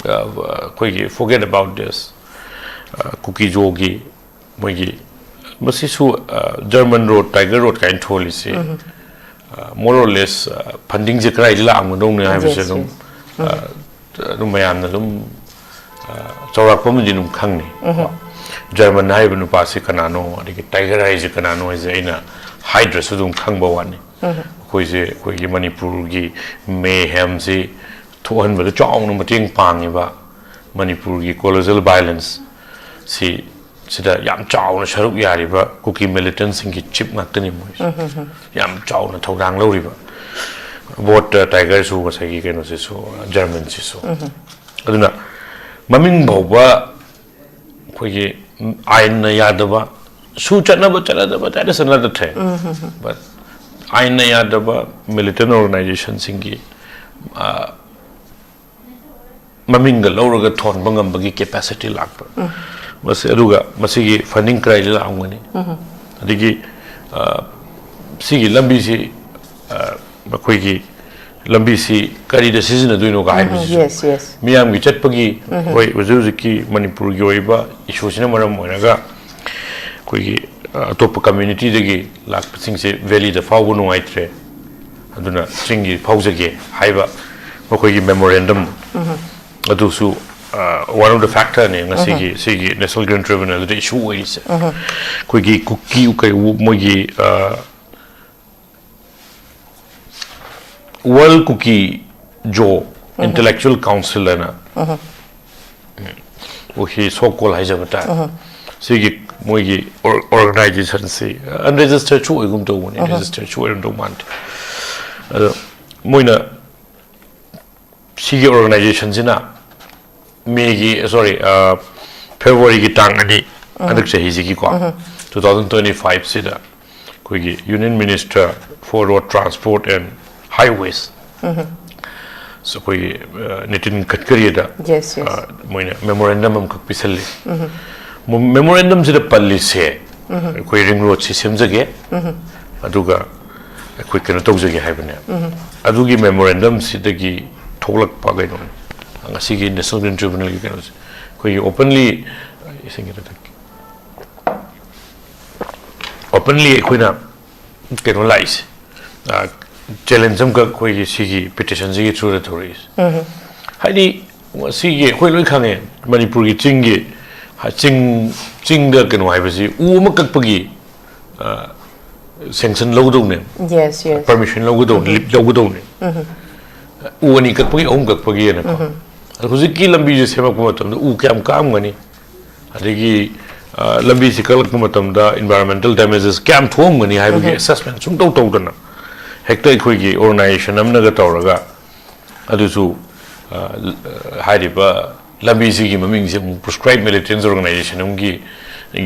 ꯑꯩꯈꯣꯏꯒꯤ forget about this, ꯀꯨꯀꯤꯖꯣꯒꯤ ꯃꯣꯏꯒꯤ ꯃꯁꯤꯁꯨ German road, Tiger Road ꯀꯥꯏꯅ ꯊꯣꯜꯂꯤꯁꯤ more or less fundingꯁꯦ ꯀꯗꯥꯏꯗ ꯂꯥꯛꯑꯝꯒꯗꯧꯅꯤ ꯍꯥꯏꯕꯁꯦ ꯑꯗꯨꯝ ꯑꯗꯨꯝ ꯃꯌꯥꯝꯅ ꯑꯗꯨꯝ ꯆꯥꯎꯔꯥꯛꯄ ꯑꯃꯗꯤ ꯑꯗꯨꯝ ꯈꯪꯅꯤ꯫ German ꯍꯥꯏꯔꯤꯕ ꯅꯨꯄꯥꯁꯤ ꯀꯅꯥꯅꯣ, ꯑꯗꯒꯤ Tiger ꯍꯥꯏꯁꯦ ꯀꯅꯥꯅꯣ ꯍꯥꯏꯁꯦ ꯑꯩꯅ ꯍꯥꯏꯗ꯭ꯔꯁꯨ ꯑꯗꯨꯝ ꯈꯪꯕ ꯋꯥꯅꯤ꯫ ꯑꯩꯈꯣꯏꯁꯦ ꯑꯩꯈꯣꯏꯒꯤ ꯃꯅꯤꯄꯨꯔꯒꯤ mayhemꯁꯤ ꯊꯣꯛꯍꯟꯕꯗ ꯆꯥꯎꯅ ꯃꯇꯦꯡ ꯄꯥꯡꯉꯤꯕ ꯃꯅꯤꯄꯨꯔꯒꯤ colossal violence ꯁꯤ ꯁꯤꯗ ꯌꯥꯝ ꯆꯥꯎꯅ ꯁꯔꯨꯛ ꯌꯥꯔꯤꯕ ꯀꯨꯀꯤ militant ꯁꯤꯡꯒꯤ chief ꯉꯥꯛꯇꯅꯤ ꯃꯣꯏꯁꯦ꯫ ꯌꯥꯝ ꯆꯥꯎꯅ ꯊꯧꯗꯥꯡ ꯂꯧꯔꯤꯕ ꯕꯣꯠꯇ ꯇꯥꯏꯒꯔꯁꯨ ꯉꯁꯥꯏꯒꯤ ꯀꯩꯅꯣꯁꯤꯁꯨ ꯖꯔꯃꯟꯁꯤꯁꯨ꯫ ꯑꯗꯨꯅ ꯃꯃꯤꯡ ꯐꯥꯎꯕ ꯑꯩꯈꯣꯏꯒꯤ ꯑꯥꯏꯟꯅ ꯌꯥꯗꯕ, ꯁꯨ ꯆꯠꯅꯕ ꯆꯠꯅꯗꯕ ꯇꯥꯏꯅ ꯆꯠꯅꯗ꯭ꯔꯦ꯫ But ꯑꯥꯏꯟꯅ ꯌꯥꯗꯕ militant organization ꯁꯤꯡꯒꯤ ꯃꯃꯤꯡꯒ ꯂꯧꯔꯒ ꯊꯣꯟꯕ ꯉꯝꯕꯒꯤ capacity ꯂꯥꯛꯄ꯫ ꯃꯁꯤ ꯑꯗꯨꯒ ꯃꯁꯤꯒꯤ funding ꯀꯗꯥꯏꯗ ꯂꯥꯛꯑꯝꯒꯅꯤ? ꯑꯗꯒꯤ ꯁꯤꯒꯤ ꯂꯝꯕꯤꯁꯤ ꯃꯈꯣꯏꯒꯤ ꯂꯝꯕꯤꯁꯤ ꯀꯔꯤꯗ ꯁꯤꯖꯤꯟꯅꯗꯣꯏꯅꯣꯒ ꯍꯥꯏꯕꯁꯤꯁꯨ Yes, yes. ꯃꯤꯌꯥꯝꯒꯤ ꯆꯠꯄꯒꯤ ꯍꯣꯏ ꯍꯧꯖꯤꯛ ꯍꯧꯖꯤꯛꯀꯤ ꯃꯅꯤꯄꯨꯔꯒꯤ ꯑꯣꯏꯕ issue ꯁꯤꯅ ꯃꯔꯝ ꯑꯣꯏꯔꯒ ꯑꯩꯈꯣꯏꯒꯤ ꯑꯇꯣꯞꯄ community ꯗꯒꯤ ꯂꯥꯛꯄꯁꯤꯡꯁꯦ valley ꯗ ꯐꯥꯎꯕ ꯅꯨꯡꯉꯥꯏꯇ꯭ꯔꯦ, ꯑꯗꯨꯅ ꯆꯤꯡꯒꯤ ꯐꯥꯎꯖꯒꯦ ꯍꯥꯏꯕ ꯃꯈꯣꯏꯒꯤ memorandum ꯑꯗꯨꯁꯨ one of the factor ꯅꯦ ꯉꯁꯤꯒꯤ ꯁꯤꯒꯤ National Green Tribunal ꯗ issue ꯑꯣꯏꯔꯤꯁꯦ꯫ ꯑꯩꯈꯣꯏꯒꯤ ꯀꯨꯀꯤ ꯀꯩ ꯃꯣꯏꯒꯤ World Kuki Zo Intellectual Council ꯍꯥꯏꯅ ꯀꯨꯀꯤ so called ꯍꯥꯏꯖꯕ ꯇꯥꯔꯦ꯫ ꯁꯤꯒꯤ ꯃꯣꯏꯒꯤ organization ꯁꯤ unregistered ꯁꯨ ꯑꯣꯏꯒꯨꯝ ꯇꯧꯕꯅꯤ, registered ꯁꯨ ꯑꯣꯏꯔꯝꯗꯧ ꯃꯥꯟꯗꯦ꯫ ꯑꯗꯣ ꯃꯣꯏꯅ ꯁꯤꯒꯤ organization ꯁꯤꯅ ꯃꯦꯒꯤ sorry February ꯒꯤ ꯇꯥꯡ ꯑꯅꯤ ꯍꯟꯗꯛ ꯆꯍꯤꯁꯤꯒꯤꯀꯣ two thousand twenty five ꯁꯤꯗ ꯑꯩꯈꯣꯏꯒꯤ Union Minister for Road Transport and Highways ꯑꯩꯈꯣꯏꯒꯤ ꯅꯤꯇꯤꯟ ꯒꯗꯀꯔꯤꯗ Yes, yes. ꯃꯣꯏꯅ memorandum ꯑꯃꯈꯛ ꯄꯤꯁꯜꯂꯤ꯫ Memorandum ꯁꯤꯗ ꯄꯜꯂꯤꯁꯦ ꯑꯩꯈꯣꯏ ring road ꯁꯤ ꯁꯦꯝꯖꯒꯦ, ꯑꯗꯨꯒ ꯑꯩꯈꯣꯏ ꯀꯩꯅꯣ ꯇꯧꯖꯒꯦ ꯍꯥꯏꯕꯅꯦ꯫ ꯑꯗꯨꯒꯤ memorandum ꯁꯤꯗꯒꯤ ꯊꯣꯛꯂꯛꯄ ꯀꯩꯅꯣꯅꯤ ꯉꯁꯤꯒꯤ National Green Tribunal ꯒꯤ ꯀꯩꯅꯣꯁꯦ꯫ ꯑꯩꯈꯣꯏꯒꯤ openly ꯏꯁꯤꯡ ꯈꯤꯇ ꯊꯛꯀꯦ꯫ Openly ꯑꯩꯈꯣꯏꯅ ꯀꯩꯅꯣ ꯂꯥꯛꯏꯁꯦ, challenge ꯑꯃꯈꯛ ꯑꯩꯈꯣꯏꯒꯤ ꯁꯤꯒꯤ petition ꯁꯤꯒꯤ through ꯗ ꯊꯣꯔꯛꯏꯁꯦ꯫ ꯍꯥꯏꯗꯤ ꯁꯤꯒꯤ ꯑꯩꯈꯣꯏ ꯂꯣꯏ ꯈꯪꯉꯦ, ꯃꯅꯤꯄꯨꯔꯒꯤ ꯆꯤꯡꯒꯤ ꯆꯤꯡ ꯆꯤꯡꯗ ꯀꯩꯅꯣ ꯍꯥꯏꯕꯁꯤ ꯎ ꯑꯃ ꯀꯛꯄꯒꯤ sanction ꯂꯧꯗꯧꯅꯦ, Yes, yes. Permission ꯂꯧꯒꯗꯧꯅꯦ, leave ꯂꯧꯒꯗꯧꯅꯦ꯫ ꯎ ꯑꯅꯤ ꯀꯛꯄꯒꯤ, ꯑꯍꯨꯝ ꯀꯛꯄꯒꯤꯅꯀꯣ꯫ ꯑꯗꯣ ꯍꯧꯖꯤꯛꯀꯤ ꯂꯝꯕꯤꯁꯦ ꯁꯦꯝꯃꯛꯄ ꯃꯇꯝꯗ ꯎ ꯀꯌꯥꯝ ꯀꯥꯝꯒꯅꯤ, ꯑꯗꯒꯤ ꯑ, ꯂꯝꯕꯤꯁꯤ ꯀꯛꯂꯛꯄ ꯃꯇꯝꯗ environmental damages ꯀꯌꯥꯝ ꯊꯣꯛꯑꯝꯒꯅꯤ ꯍꯥꯏꯕꯒꯤ assessment ꯁꯨꯡꯇꯧ ꯇꯧꯗꯅ ꯍꯦꯛꯇ ꯑꯩꯈꯣꯏꯒꯤ organization ꯑꯃꯅꯒ ꯇꯧꯔꯒ, ꯑꯗꯨꯁꯨ ꯑ, ꯍꯥꯏꯔꯤꯕ ꯂꯝꯕꯤꯁꯤꯒꯤ ꯃꯃꯤꯡꯁꯦ ꯑꯃꯨꯛ proscribed militants organization ꯑꯃꯒꯤ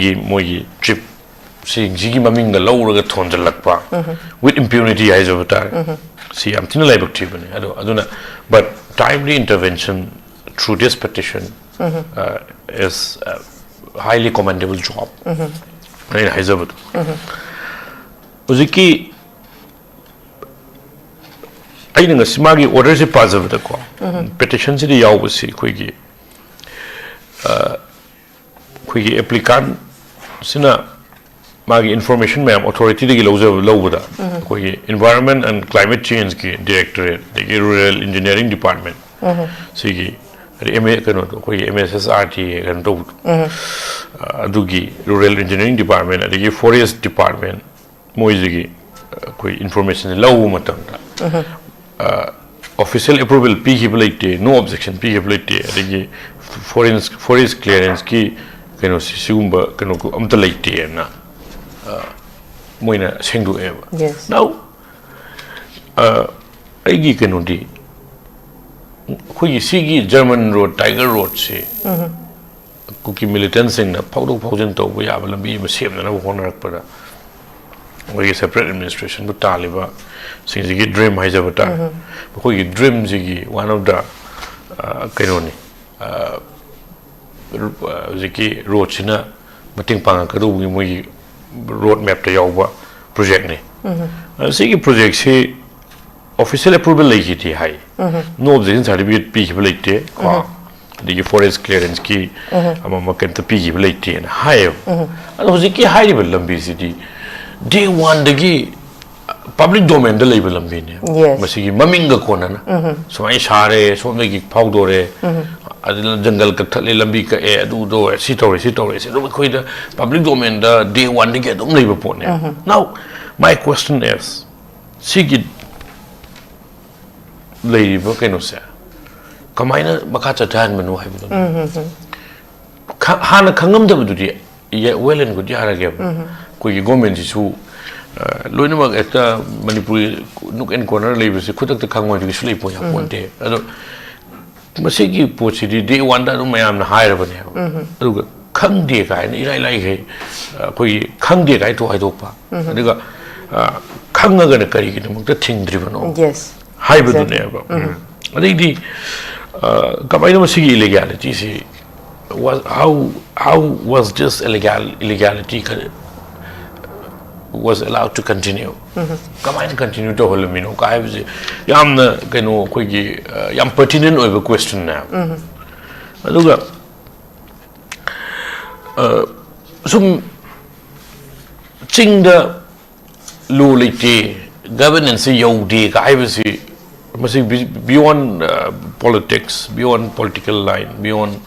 ꯒꯤ ꯃꯣꯏꯒꯤ ꯇ꯭ꯔꯤꯞꯁꯤꯡꯁꯤꯒꯤ ꯃꯃꯤꯡꯒ ꯂꯧꯔꯒ ꯊꯣꯟꯖꯜꯂꯛꯄ, with impunity ꯍꯥꯏꯖꯕ ꯇꯥꯔꯦ꯫ ꯁꯤ ꯌꯥꯝ ꯊꯤꯅ ꯂꯥꯏꯕꯛ ꯊꯤꯕꯅꯤ꯫ ꯑꯗꯣ ꯑꯗꯨꯅ, but timely intervention through this petition uh, is a highly commendable job, ꯑꯩꯅ ꯍꯥꯏꯖꯕꯗꯣ꯫ ꯍꯧꯖꯤꯛꯀꯤ ꯑꯩꯅ ꯉꯁꯤ ꯃꯥꯒꯤ order ꯁꯦ ꯄꯥꯖꯕꯗꯀꯣ, petition ꯁꯤꯗ ꯌꯥꯎꯕꯁꯤ ꯑꯩꯈꯣꯏꯒꯤ ꯑ, ꯑꯩꯈꯣꯏꯒꯤ applicant ꯁꯤꯅ ꯃꯥꯒꯤ information ꯃꯌꯥꯝ authority ꯗꯒꯤ ꯂꯧꯖꯕ ꯂꯧꯕꯗ, ꯑꯩꯈꯣꯏꯒꯤ Environment and Climate Change ꯀꯤ Directorate, ꯑꯗꯒꯤ Rural Engineering Department, ꯁꯤꯒꯤ ꯑꯗꯩ ꯑꯦꯝ ꯑꯦ ꯀꯩꯅꯣꯗꯣ, ꯑꯩꯈꯣꯏꯒꯤ ꯑꯦꯝ ꯑꯦꯁ ꯑꯦꯁ ꯑꯥꯔ ꯇꯤ ꯀꯩꯅꯣ ꯇꯧꯕꯗꯣ, ꯑꯗꯨꯒꯤ Rural Engineering Department, ꯑꯗꯒꯤ Forest Department, ꯃꯣꯏꯁꯤꯒꯤ ꯑꯩꯈꯣꯏ information ꯁꯦ ꯂꯧꯕ ꯃꯇꯝꯗ, official approval ꯄꯤꯈꯤꯕ ꯂꯩꯇꯦ, no objection ꯄꯤꯈꯤꯕ ꯂꯩꯇꯦ, ꯑꯗꯒꯤ forest forest clearance ꯀꯤ ꯀꯩꯅꯣꯁꯤ, ꯁꯤꯒꯨꯝꯕ ꯀꯩꯅꯣ ꯑꯝꯇ ꯂꯩꯇꯦꯅ ꯑ, ꯃꯣꯏꯅ ꯁꯦꯡꯗꯣꯛꯑꯦꯕ꯫ Yes. Now ꯑ, ꯑꯩꯒꯤ ꯀꯩꯅꯣꯗꯤ, ꯑꯩꯈꯣꯏꯒꯤ ꯁꯤꯒꯤ German Road, Tiger Road ꯁꯤ ꯀꯨꯀꯤ militant ꯁꯤꯡꯅ ꯐꯥꯎꯗꯣꯛ ꯐꯥꯎꯖꯤꯟ ꯇꯧꯕ ꯌꯥꯕ ꯂꯝꯕꯤ ꯑꯃ ꯁꯦꯝꯅꯅꯕ ꯍꯣꯠꯅꯔꯛꯄꯗ, ꯑꯩꯈꯣꯏꯒꯤ separate administration ꯕꯨ ꯇꯥꯜꯂꯤꯕ ꯁꯤꯡꯁꯤꯒꯤ dream ꯍꯥꯏꯖꯕ ꯇꯥꯔꯦ꯫ ꯃꯈꯣꯏꯒꯤ dream ꯁꯤꯒꯤ one of the, ꯑ, ꯀꯩꯅꯣꯅꯤ, ꯑ, ꯔꯨ-, ꯑ, ꯍꯧꯖꯤꯛꯀꯤ road ꯁꯤꯅ ꯃꯇꯦꯡ ꯄꯥꯡꯉꯛꯀꯗꯧꯕꯒꯤ ꯃꯣꯏꯒꯤ road map ꯇ ꯌꯥꯎꯕ project ꯅꯤ꯫ ꯑ, ꯁꯤꯒꯤ project ꯁꯤ official approval ꯂꯩꯈꯤꯗꯦ ꯍꯥꯏ꯫ No objection certificate ꯄꯤꯈꯤꯕ ꯂꯩꯇꯦ ꯀꯣ꯫ ꯑꯗꯒꯤ forest clearance ꯀꯤ ꯑꯃ ꯑꯃ ꯀꯩꯝꯇ ꯄꯤꯈꯤꯕ ꯂꯩꯇꯦꯅ ꯍꯥꯏꯌꯦꯕ꯫ ꯑꯗꯣ ꯍꯧꯖꯤꯛꯀꯤ ꯍꯥꯏꯔꯤꯕ ꯂꯝꯕꯤꯁꯤꯗꯤ day one ꯗꯒꯤ public domain ꯗ ꯂꯩꯕ ꯂꯝꯕꯤꯅꯦ꯫ Yes. ꯃꯁꯤꯒꯤ ꯃꯃꯤꯡꯒ ꯀꯣꯟꯅꯅ ꯁꯨꯃꯥꯏꯅ ꯁꯥꯔꯦ, ꯁꯣꯝꯗꯒꯤ ꯐꯥꯎꯗꯣꯔꯦ, ꯑꯗꯨꯅ ꯖꯪꯒꯜ ꯀꯛꯊꯠꯂꯦ, ꯂꯝꯕꯤ ꯀꯛꯑꯦ, ꯑꯗꯨ ꯇꯧꯔꯦ, ꯁꯤ ꯇꯧꯔꯦ, ꯁꯤ ꯇꯧꯔꯦ, ꯁꯤ ꯑꯗꯨꯝ ꯑꯩꯈꯣꯏꯗ public domain ꯗ day one ꯗꯒꯤ ꯑꯗꯨꯝ ꯂꯩꯕ ꯄꯣꯠꯅꯦ꯫ Now my question is, ꯁꯤꯒꯤ ꯂꯩꯔꯤꯕ ꯀꯩꯅꯣꯁꯦ, ꯀꯃꯥꯏꯅ ꯃꯈꯥ ꯆꯠꯊꯍꯟꯕꯅꯣ ꯍꯥꯏꯕꯗꯨꯅꯤ꯫ ꯈ- ꯍꯥꯟꯅ ꯈꯪꯉꯝꯗꯕꯗꯨꯗꯤ ꯌꯥ- well and good ꯌꯥꯔꯒꯦꯕ꯫ ꯑꯩꯈꯣꯏꯒꯤ ꯒꯣꯔꯃꯦꯟꯁꯤꯁꯨ, ꯑ, ꯂꯣꯏꯅꯃꯛ ꯍꯦꯛꯇ ꯃꯅꯤꯄꯨꯔꯤ nook and corner ꯂꯩꯕꯁꯦ ꯈꯨꯗꯛꯇ ꯈꯪꯉꯣꯏꯗꯒꯤꯁꯨ ꯂꯩ ꯄꯣꯠ ꯌꯥꯄꯣꯟꯇꯦ꯫ ꯑꯗꯣ ꯃꯁꯤꯒꯤ ꯄꯣꯠꯁꯤꯗꯤ day one ꯗ ꯑꯗꯨꯝ ꯃꯌꯥꯝꯅ ꯍꯥꯏꯔꯕꯅꯦꯕ꯫ ꯑꯗꯨꯒ ꯈꯪꯗꯦ ꯀꯥꯏꯅ ꯏꯔꯥꯏ ꯂꯥꯏꯈꯩ, ꯑ, ꯑꯩꯈꯣꯏꯒꯤ ꯈꯪꯗꯦ ꯀꯥꯏ ꯊꯣꯛ ꯍꯥꯏꯗꯣꯛꯄ꯫ ꯑꯗꯨꯒ, ꯑ, ꯈꯪꯉꯒꯅ ꯀꯔꯤꯒꯤꯗꯃꯛꯇ ꯊꯤꯡꯗ꯭ꯔꯤꯕꯅꯣ? Yes. ꯍꯥꯏꯕꯗꯨꯅꯦꯕ꯫ ꯎꯝ꯫ ꯑꯗꯩꯗꯤ, ꯑ, ꯀꯃꯥꯏꯅ ꯃꯁꯤꯒꯤ illegality ꯁꯤ was, how, how was this illegal, illegality con- was allowed to continue? ꯀꯃꯥꯏꯅ continue ꯇꯧꯍꯜꯂꯝꯃꯤꯅꯣ ꯀꯥꯏ ꯍꯥꯏꯕꯁꯦ ꯌꯥꯝꯅ, ꯀꯩꯅꯣ, ꯑꯩꯈꯣꯏꯒꯤ, ꯑ, ꯌꯥꯝ pertinent ꯑꯣꯏꯕ question ꯅꯦꯕ꯫ ꯑꯗꯨꯒ, ꯑ, ꯁꯨꯝ ꯆꯤꯡꯗ law ꯂꯩꯇꯦ, governance ꯁꯤ ꯌꯧꯗꯦ ꯀꯥꯏ ꯍꯥꯏꯕꯁꯤ, ꯃꯁꯤ be- beyond, ꯑ, politics, beyond political line, beyond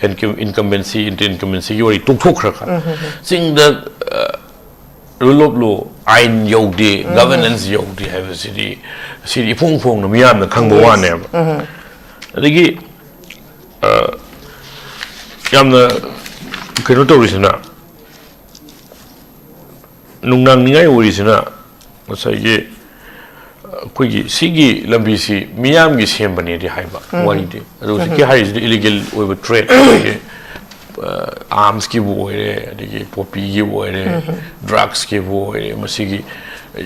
incum- incumbency, inter incumbency ꯒꯤ ꯋꯥꯔꯤ ꯇꯣꯛꯊꯣꯛꯈ꯭ꯔꯒ, ꯆꯤꯡꯗ, ꯑ, rule of law, ꯑꯥꯏꯟ ꯌꯧꯗꯦ, governance ꯌꯧꯗꯦ ꯍꯥꯏꯕꯁꯤꯗꯤ, ꯁꯤꯗꯤ ꯏꯐꯣꯡ ꯐꯣꯡꯅ ꯃꯤꯌꯥꯝꯅ ꯈꯪꯕ ꯋꯥꯅꯦꯕ꯫ ꯑꯗꯒꯤ, ꯑ, ꯌꯥꯝꯅ ꯀꯩꯅꯣ ꯇꯧꯔꯤꯁꯤꯅ, ꯅꯨꯡꯅꯥꯡꯅꯤꯡꯉꯥꯏ ꯑꯣꯏꯔꯤꯁꯤꯅ, ꯉꯁꯥꯏꯒꯤ ꯑꯩꯈꯣꯏꯒꯤ ꯁꯤꯒꯤ ꯂꯝꯕꯤꯁꯤ ꯃꯤꯌꯥꯝꯒꯤ ꯁꯦꯝꯕꯅꯦꯗꯤ ꯍꯥꯏꯕ ꯋꯥꯔꯤꯗꯤ꯫ ꯑꯗꯣ ꯍꯧꯖꯤꯛꯀꯤ ꯍꯥꯏꯔꯤꯁꯤꯗꯤ illegal ꯑꯣꯏꯕ trade, ꯑꯩꯈꯣꯏꯒꯤ, ꯑ, arms ꯀꯤꯕꯨ ꯑꯣꯏꯔꯦ, ꯑꯗꯒꯤ poppy ꯒꯤꯕꯨ ꯑꯣꯏꯔꯦ, drugs ꯀꯤꯕꯨ ꯑꯣꯏꯔꯦ, ꯃꯁꯤꯒꯤ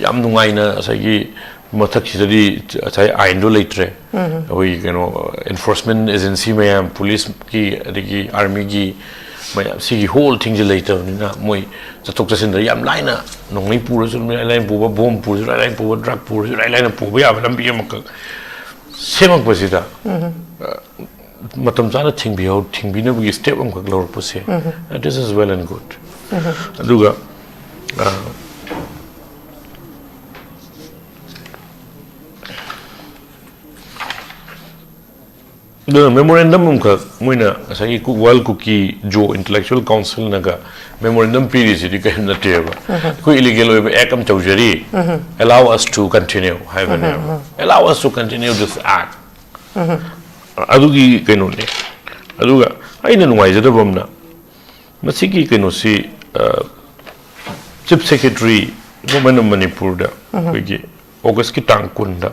ꯌꯥꯝ ꯅꯨꯡꯉꯥꯏꯅ ꯉꯁꯥꯏꯒꯤ ꯃꯊꯛꯁꯤꯗꯗꯤ ꯉꯁꯥꯏ ꯑꯥꯏꯟꯗꯣ ꯂꯩꯇ꯭ꯔꯦ꯫ ꯑꯩꯈꯣꯏꯒꯤ ꯀꯩꯅꯣ, enforcement agency ꯃꯌꯥꯝ, police ꯀꯤ ꯑꯗꯒꯤ army ꯒꯤ ꯃꯌꯥꯝ, ꯁꯤꯒꯤ whole thing ꯁꯦ ꯂꯩꯇꯕꯅꯤꯅ ꯃꯣꯏ ꯆꯠꯊꯣꯛ ꯆꯠꯁꯤꯟꯗ ꯌꯥꯝ ꯂꯥꯏꯅ ꯅꯣꯡꯃꯩ ꯄꯨꯔꯁꯨ ꯏꯔꯥꯏ ꯂꯥꯏꯅ ꯄꯨꯕ, bomb ꯄꯨꯔꯁꯨ ꯏꯔꯥꯏ ꯂꯥꯏꯅ ꯄꯨꯕ, drug ꯄꯨꯔꯁꯨ ꯏꯔꯥꯏ ꯂꯥꯏꯅ ꯄꯨꯕ ꯌꯥꯕ ꯂꯝꯕꯤ ꯑꯃꯈꯛ ꯁꯦꯝꯃꯛꯄꯁꯤꯗ, ꯑ, ꯃꯇꯝ ꯆꯥꯅ ꯊꯤꯡꯕꯤꯍꯧ- ꯊꯤꯡꯕꯤꯅꯕꯒꯤ step ꯑꯃꯈꯛ ꯂꯧꯔꯛꯄꯁꯦ, this is well and good꯫ ꯑꯗꯨꯒ, ꯑ, ꯑꯗꯨꯅ memorandum ꯑꯃꯈꯛ ꯃꯣꯏꯅ ꯉꯁꯥꯏꯒꯤ ꯀꯨ- World Kuki Zo Intellectual Council ꯅꯒ memorandum ꯄꯤꯔꯤꯁꯤꯗꯤ ꯀꯔꯤꯝ ꯅꯠꯇꯦꯕ꯫ ꯑꯩꯈꯣꯏ illegal ꯑꯣꯏꯕ act ꯑꯃ ꯇꯧꯖꯔꯤ, allow us to continue ꯍꯥꯏꯕꯅꯦꯕ꯫ Allow us to continue this act꯫ ꯑꯗꯨꯒꯤ ꯀꯩꯅꯣꯅꯦ꯫ ꯑꯗꯨꯒ ꯑꯩꯅ ꯅꯨꯡꯉꯥꯏꯖꯗꯕ ꯑꯃꯅ, ꯃꯁꯤꯒꯤ ꯀꯩꯅꯣꯁꯤ, ꯑ, Chief Secretary, Government of ꯃꯅꯤꯄꯨꯔꯗ ꯑꯩꯈꯣꯏꯒꯤ ꯑꯣꯒꯁꯀꯤ ꯇꯥꯡ ꯀꯨꯟꯗ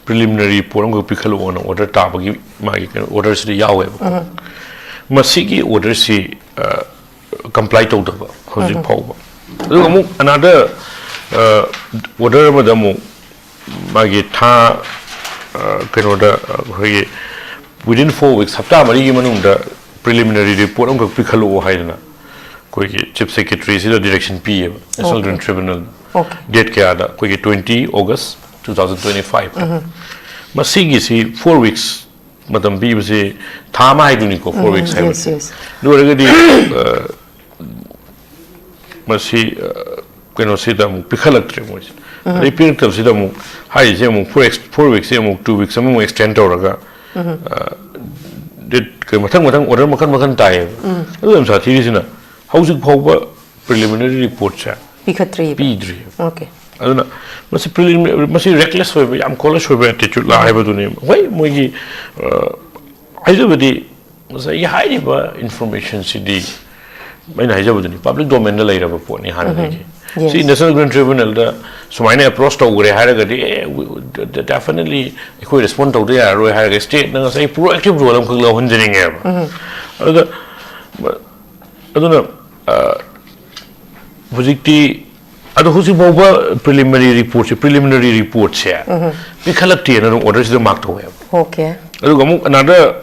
preliminary report ꯑꯃꯈꯛ ꯄꯤꯈꯠꯂꯛꯑꯣꯅ order ꯇꯥꯕꯒꯤ ꯃꯥꯒꯤ ꯀꯩꯅꯣ orderꯁꯤꯗ ꯌꯥꯎꯋꯦꯕ꯫ ꯃꯁꯤꯒꯤ orderꯁꯤ, ꯑ, comply ꯇꯧꯗꯕ ꯍꯧꯖꯤꯛ ꯐꯥꯎꯕ꯫ ꯑꯗꯨꯒ ꯑꯃꯨꯛ another, ꯑ, order ꯑꯃꯗ ꯑꯃꯨꯛ ꯃꯥꯒꯤ ꯊꯥ, ꯑ, ꯀꯩꯅꯣꯗ, ꯑ, ꯑꯩꯈꯣꯏꯒꯤ within four weeks, ꯍꯞꯇꯥ ꯃꯔꯤꯒꯤ ꯃꯅꯨꯡꯗ preliminary report ꯑꯃꯈꯛ ꯄꯤꯈꯠꯂꯛꯑꯣ ꯍꯥꯏꯗꯅ ꯑꯩꯈꯣꯏꯒꯤ Chief Secretaryꯁꯤꯗ direction ꯄꯤꯌꯦꯕ, National Okay. Green Tribunal꯫ Okay. Date ꯀꯌꯥꯗ? ꯑꯩꯈꯣꯏꯒꯤ twenty August two thousand twenty five꯫ ꯃꯁꯤꯒꯤꯁꯤ four weeks ꯃꯇꯝ ꯄꯤꯕꯁꯤ, ꯊꯥ ꯑꯃ ꯍꯥꯏꯗꯨꯅꯤꯀꯣ, four weeks ꯍꯥꯏꯕꯁꯤ꯫ Yes, yes. ꯑꯗꯨ ꯑꯣꯏꯔꯒꯗꯤ, ꯑ, ꯃꯁꯤ, ꯑ, ꯀꯩꯅꯣꯁꯤꯗ ꯑꯃꯨꯛ ꯄꯤꯈꯠꯂꯛꯇ꯭ꯔꯦ ꯃꯣꯏꯁꯦ꯫ ꯑꯗꯩ ꯄꯤꯔꯛꯇꯕꯁꯤꯗ ꯑꯃꯨꯛ ꯍꯥꯏꯔꯤꯁꯦ ꯑꯃꯨꯛ four ex-, four weeksꯁꯦ ꯑꯃꯨꯛ two weeks ꯑꯃꯃꯨꯛ extend ꯇꯧꯔꯒ, ꯑ, date ꯀꯩ ꯃꯊꯪ ꯃꯊꯪ order ꯃꯈꯟ ꯃꯈꯟ ꯇꯥꯏꯌꯦꯕ꯫ ꯑꯗꯨ ꯌꯥꯝ ꯁꯥꯊꯤꯔꯤꯁꯤꯅ ꯍꯧꯖꯤꯛ ꯐꯥꯎꯕ preliminary reportꯁꯦ ꯄꯤꯈꯠꯇ꯭ꯔꯤꯕ? ꯄꯤꯗ꯭ꯔꯤ꯫ Okay. ꯑꯗꯨꯅ ꯃꯁꯤ prelim-, ꯃꯁꯤ reckless ꯑꯣꯏꯕ, ꯌꯥꯝ careless ꯑꯣꯏꯕ attitude ꯂꯥ ꯍꯥꯏꯕꯗꯨꯅꯤ꯫ ꯍꯣꯏ, ꯃꯣꯏꯒꯤ, ꯑ, ꯍꯥꯏꯖꯕꯗꯤ ꯉꯁꯥꯏꯒꯤ ꯍꯥꯏꯔꯤꯕ informationꯁꯤꯗꯤ ꯑꯩꯅ ꯍꯥꯏꯖꯕꯗꯨꯅꯤ, public domainꯗ ꯂꯩꯔꯕ ꯄꯣꯠꯅꯤ ꯍꯥꯟꯅꯗꯒꯤ꯫ Yes. ꯁꯤ National Green Tribunalꯗ ꯁꯨꯃꯥꯏꯅ approach ꯇꯧꯈ꯭ꯔꯦ ꯍꯥꯏꯔꯒꯗꯤ, ꯑꯦ, we, de-, definitely ꯑꯩꯈꯣꯏ respond ꯇꯧꯗ ꯌꯥꯔꯔꯣꯏ ꯍꯥꯏꯔꯒ stateꯅ ꯉꯁꯥꯏ proactive role ꯑꯃꯈꯛ ꯂꯧꯍꯟꯖꯅꯤꯡꯉꯦꯕ꯫ ꯑꯗꯨꯗ, ꯑꯗꯨꯅ, ꯑ, ꯍꯧꯖꯤꯛꯇꯤ, ꯑꯗꯣ ꯍꯧꯖꯤꯛ ꯐꯥꯎꯕ preliminary reportꯁꯦ, preliminary reportꯁꯦ ꯄꯤꯈꯠꯂꯛꯇꯦꯅ ꯑꯗꯨꯝ orderꯁꯤꯗ mark ꯇꯧꯋꯦꯕ꯫ Okay. ꯑꯗꯨꯒ ꯑꯃꯨꯛ another,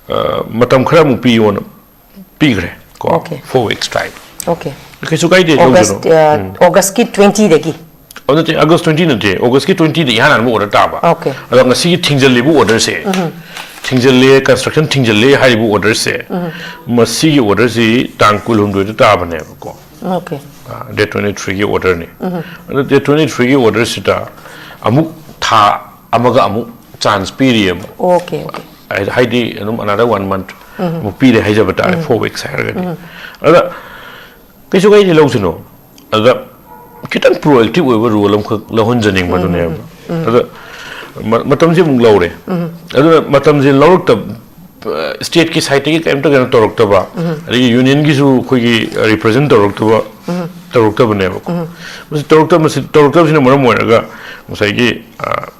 ꯑ, ꯃꯇꯝ ꯈꯔ ꯑꯃꯨꯛ ꯄꯤꯌꯣꯅ ꯄꯤꯈ꯭ꯔꯦ ꯀꯣ, Okay. four weeks time꯫ Okay. ꯀꯩꯁꯨ ꯀꯥꯏꯗꯦ, August, ꯂꯧꯁꯅꯨ꯫ ꯑ, Augustꯀꯤ twentyꯗꯒꯤ꯫ ꯑꯣ, ꯅꯠꯇꯦ, August twenty ꯅꯠꯇꯦ, Augustꯀꯤ twentyꯗ ꯏꯍꯥꯟ ꯍꯥꯟꯕ order ꯇꯥꯕ꯫ Okay. ꯑꯗꯣ ꯉꯁꯤꯒꯤ ꯊꯤꯡꯖꯤꯜꯂꯤꯕ orderꯁꯦ, ꯊꯤꯡꯖꯤꯜꯂꯦ, construction ꯊꯤꯡꯖꯤꯜꯂꯦ ꯍꯥꯏꯔꯤꯕ orderꯁꯦ, ꯃꯁꯤꯒꯤ orderꯁꯤ ꯇꯥꯡ ꯀꯨꯟꯍꯨꯝꯗꯣꯏꯗ ꯇꯥꯕꯅꯦꯕꯀꯣ꯫ Okay. ꯑ, date twenty threeꯒꯤ orderꯅꯤ꯫ ꯑꯗꯣ date twenty threeꯒꯤ orderꯁꯤꯗ ꯑꯃꯨꯛ ꯊꯥ ꯑꯃꯒ ꯑꯃꯨꯛ chance ꯄꯤꯔꯤꯑꯕ꯫ Okay, okay. ꯍꯥꯏ-, ꯍꯥꯏꯗꯤ ꯑꯗꯨꯝ another one month ꯑꯃꯨꯛ ꯄꯤꯔꯦ ꯍꯥꯏꯖꯕ ꯇꯥꯔꯦ, four weeks ꯍꯥꯏꯔꯒꯗꯤ꯫ ꯑꯗ ꯀꯩꯁꯨ ꯀꯥꯏꯗꯦ, ꯂꯧꯁꯅꯨ꯫ ꯑꯗ ꯈꯤꯇꯪ proactive ꯑꯣꯏꯕ role ꯑꯃꯈꯛ ꯂꯧꯍꯟꯖꯅꯤꯡꯕꯗꯨꯅꯦꯕ꯫ ꯑꯗ ꯃꯇꯝꯁꯤ ꯑꯃꯨꯛ ꯂꯧꯔꯦ꯫ ꯑꯗꯨꯅ ꯃꯇꯝꯁꯤ ꯂꯧꯔꯛꯇꯕ, stateꯀꯤ sideꯇꯒꯤ ꯀꯔꯤꯝꯇ ꯀꯩꯅꯣ ꯇꯧꯔꯛꯇꯕ, ꯑꯗꯒꯤ unionꯒꯤꯁꯨ ꯑꯩꯈꯣꯏꯒꯤ represent ꯇꯧꯔꯛꯇꯕ, ꯇꯧꯔꯛꯇꯕꯅꯦꯕꯀꯣ꯫ ꯃꯁꯤ ꯇꯧꯔꯛꯇꯕ ꯃꯁꯤ ꯇꯧꯔꯛꯇꯕꯁꯤꯅ ꯃꯔꯝ ꯑꯣꯏꯔꯒ ꯉꯁꯥꯏꯒꯤ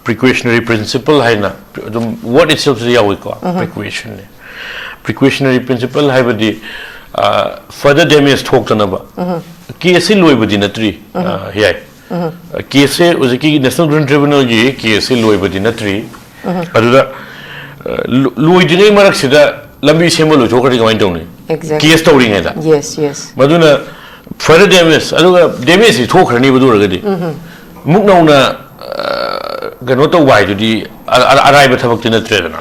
precautionary principle ꯍꯥꯏꯅ ꯑꯗꯨꯝ word itselfꯁꯤꯗ ꯌꯥꯎꯏꯀꯣ꯫ Precautionꯅꯦ꯫ Precautionary principle ꯍꯥꯏꯕꯗꯤ further damage ꯊꯣꯛꯇꯅꯕ꯫ Caseꯁꯤ ꯂꯣꯏꯕꯗꯤ ꯅꯠꯇ꯭ꯔꯤ꯫ ꯌꯥꯏ꯫ Caseꯁꯦ ꯍꯧꯖꯤꯛꯀꯤ National Green Tribunalꯒꯤ caseꯁꯦ ꯂꯣꯏꯕꯗꯤ ꯅꯠꯇ꯭ꯔꯤ꯫ ꯑꯗꯨꯗ ꯂꯣꯏꯗ꯭ꯔꯤꯉꯩ ꯃꯔꯛꯁꯤꯗ ꯂꯝꯕꯤ ꯁꯦꯝꯕ ꯂꯣꯏꯊꯣꯛꯈ꯭ꯔꯗꯤ ꯀꯃꯥꯏꯅ ꯇꯧꯅꯤ? Case ꯇꯧꯔꯤꯉꯩꯗ꯫ Yes, yes. ꯃꯗꯨꯅ further damage ꯑꯗꯨꯒ damageꯁꯤ ꯊꯣꯛꯈ꯭ꯔꯅꯤꯕ ꯑꯗꯨ ꯑꯣꯏꯔꯒꯗꯤ꯫ ꯑꯃꯨꯛ ꯅꯧꯅ ꯀꯩꯅꯣ ꯇꯧꯕ ꯍꯥꯏꯗꯨꯗꯤ ꯑꯔꯥꯏꯕ ꯊꯕꯛꯇꯤ ꯅꯠꯇ꯭ꯔꯦꯗꯅ꯫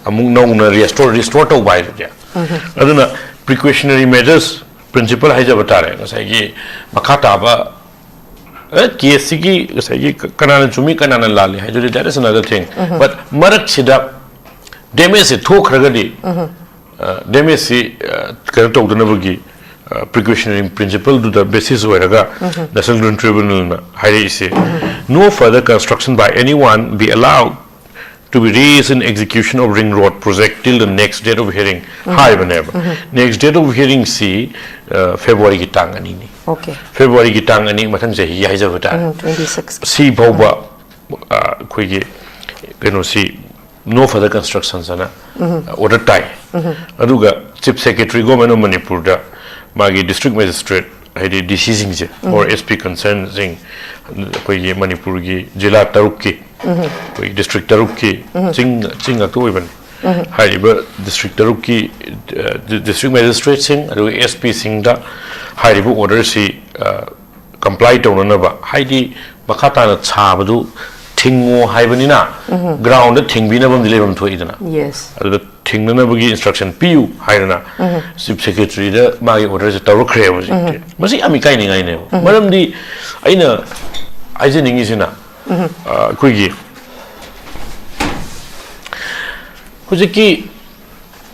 ꯑꯃꯨꯛ ꯅꯧꯅ restore restore ꯇꯧꯕ ꯍꯥꯏꯗꯨꯗꯤ꯫ ꯑꯗꯨꯅ precautionary measures principle ꯍꯥꯏꯖꯕ ꯇꯥꯔꯦ꯫ ꯉꯁꯥꯏꯒꯤ ꯃꯈꯥ ꯇꯥꯕ caseꯁꯤꯒꯤ ꯉꯁꯥꯏꯒꯤ ꯀꯅꯥꯅ ꯆꯨꯝꯃꯤ ꯀꯅꯥꯅ ꯂꯥꯜꯂꯤ ꯍꯥꯏꯗꯨꯗꯤ that is another thing. But ꯃꯔꯛꯁꯤꯗ damageꯁꯤ ꯊꯣꯛꯈ꯭ꯔꯒꯗꯤ damageꯁꯤ ꯀꯩꯅꯣ ꯇꯧꯗꯅꯕꯒꯤ precautionary principleꯗꯨꯗ basis ꯑꯣꯏꯔꯒ National Green Tribunalꯅ ꯍꯥꯏꯔꯛꯏꯁꯦ, "No further construction by anyone be allowed to be raised in execution of ring road project till the next date of hearing" ꯍꯥꯏꯕꯅꯦꯕ꯫ Next date of hearingꯁꯤ Februaryꯒꯤ ꯇꯥꯡ ꯑꯅꯤꯅꯤ꯫ Okay. Februaryꯒꯤ ꯇꯥꯡ ꯑꯅꯤ ꯃꯊꯪ ꯆꯍꯤꯒꯤ ꯍꯥꯏꯖꯕ ꯇꯥꯔꯦ꯫ ꯎꯝ, twenty six. ꯁꯤ ꯐꯥꯎꯕ ꯑꯩꯈꯣꯏꯒꯤ ꯀꯩꯅꯣꯁꯤ no further constructions ꯑꯅ order ꯇꯥꯏ꯫ ꯑꯗꯨꯒ Chief Secretary Government of ꯃꯅꯤꯄꯨꯔꯗ ꯃꯥꯒꯤ district magistrate ꯍꯥꯏꯗꯤ DCꯁꯤꯡꯁꯦ or SP concernsꯤꯡ ꯑꯩꯈꯣꯏꯒꯤ ꯃꯅꯤꯄꯨꯔꯒꯤ ꯖꯤꯂꯥ ꯇꯔꯨꯛꯀꯤ ꯑꯩꯈꯣꯏ district ꯇꯔꯨꯛꯀꯤ ꯆꯤꯡ ꯆꯤꯡ ꯉꯥꯛꯇ ꯑꯣꯏꯕꯅꯤ꯫ ꯍꯥꯏꯔꯤꯕ district ꯇꯔꯨꯛꯀꯤ district magistrateꯁꯤꯡ ꯑꯗꯨꯒ SPꯁꯤꯡꯗ ꯍꯥꯏꯔꯤꯕ orderꯁꯤ comply ꯇꯧꯅꯅꯕ, ꯍꯥꯏꯗꯤ ꯃꯈꯥ ꯇꯥꯅ ꯁꯥꯕꯗꯨ ꯊꯤꯡꯉꯣ ꯍꯥꯏꯕꯅꯤꯅ groundꯗ ꯊꯤꯡꯕꯤꯅꯕ ꯑꯃꯗꯤ ꯂꯩꯐꯝ ꯊꯣꯛꯏꯗꯅ꯫ Yes. ꯑꯗꯨꯗ ꯊꯤꯡꯅꯅꯕꯒꯤ instruction ꯄꯤꯌꯨ ꯍꯥꯏꯗꯅ Chief Secretaryꯗ ꯃꯥꯒꯤ orderꯁꯦ ꯇꯧꯔꯛꯈ꯭ꯔꯦꯕ ꯍꯧꯖꯤꯛꯇꯤ꯫ ꯃꯁꯤ ꯌꯥꯝ ꯏꯀꯥꯏꯅꯤꯡꯉꯥꯏꯅꯦꯕ꯫ ꯃꯔꯝꯗꯤ ꯑꯩꯅ ꯍꯥꯏꯖꯅꯤꯡꯉꯤꯁꯤꯅ ꯑ, ꯑꯩꯈꯣꯏꯒꯤ ꯍꯧꯖꯤꯛꯀꯤ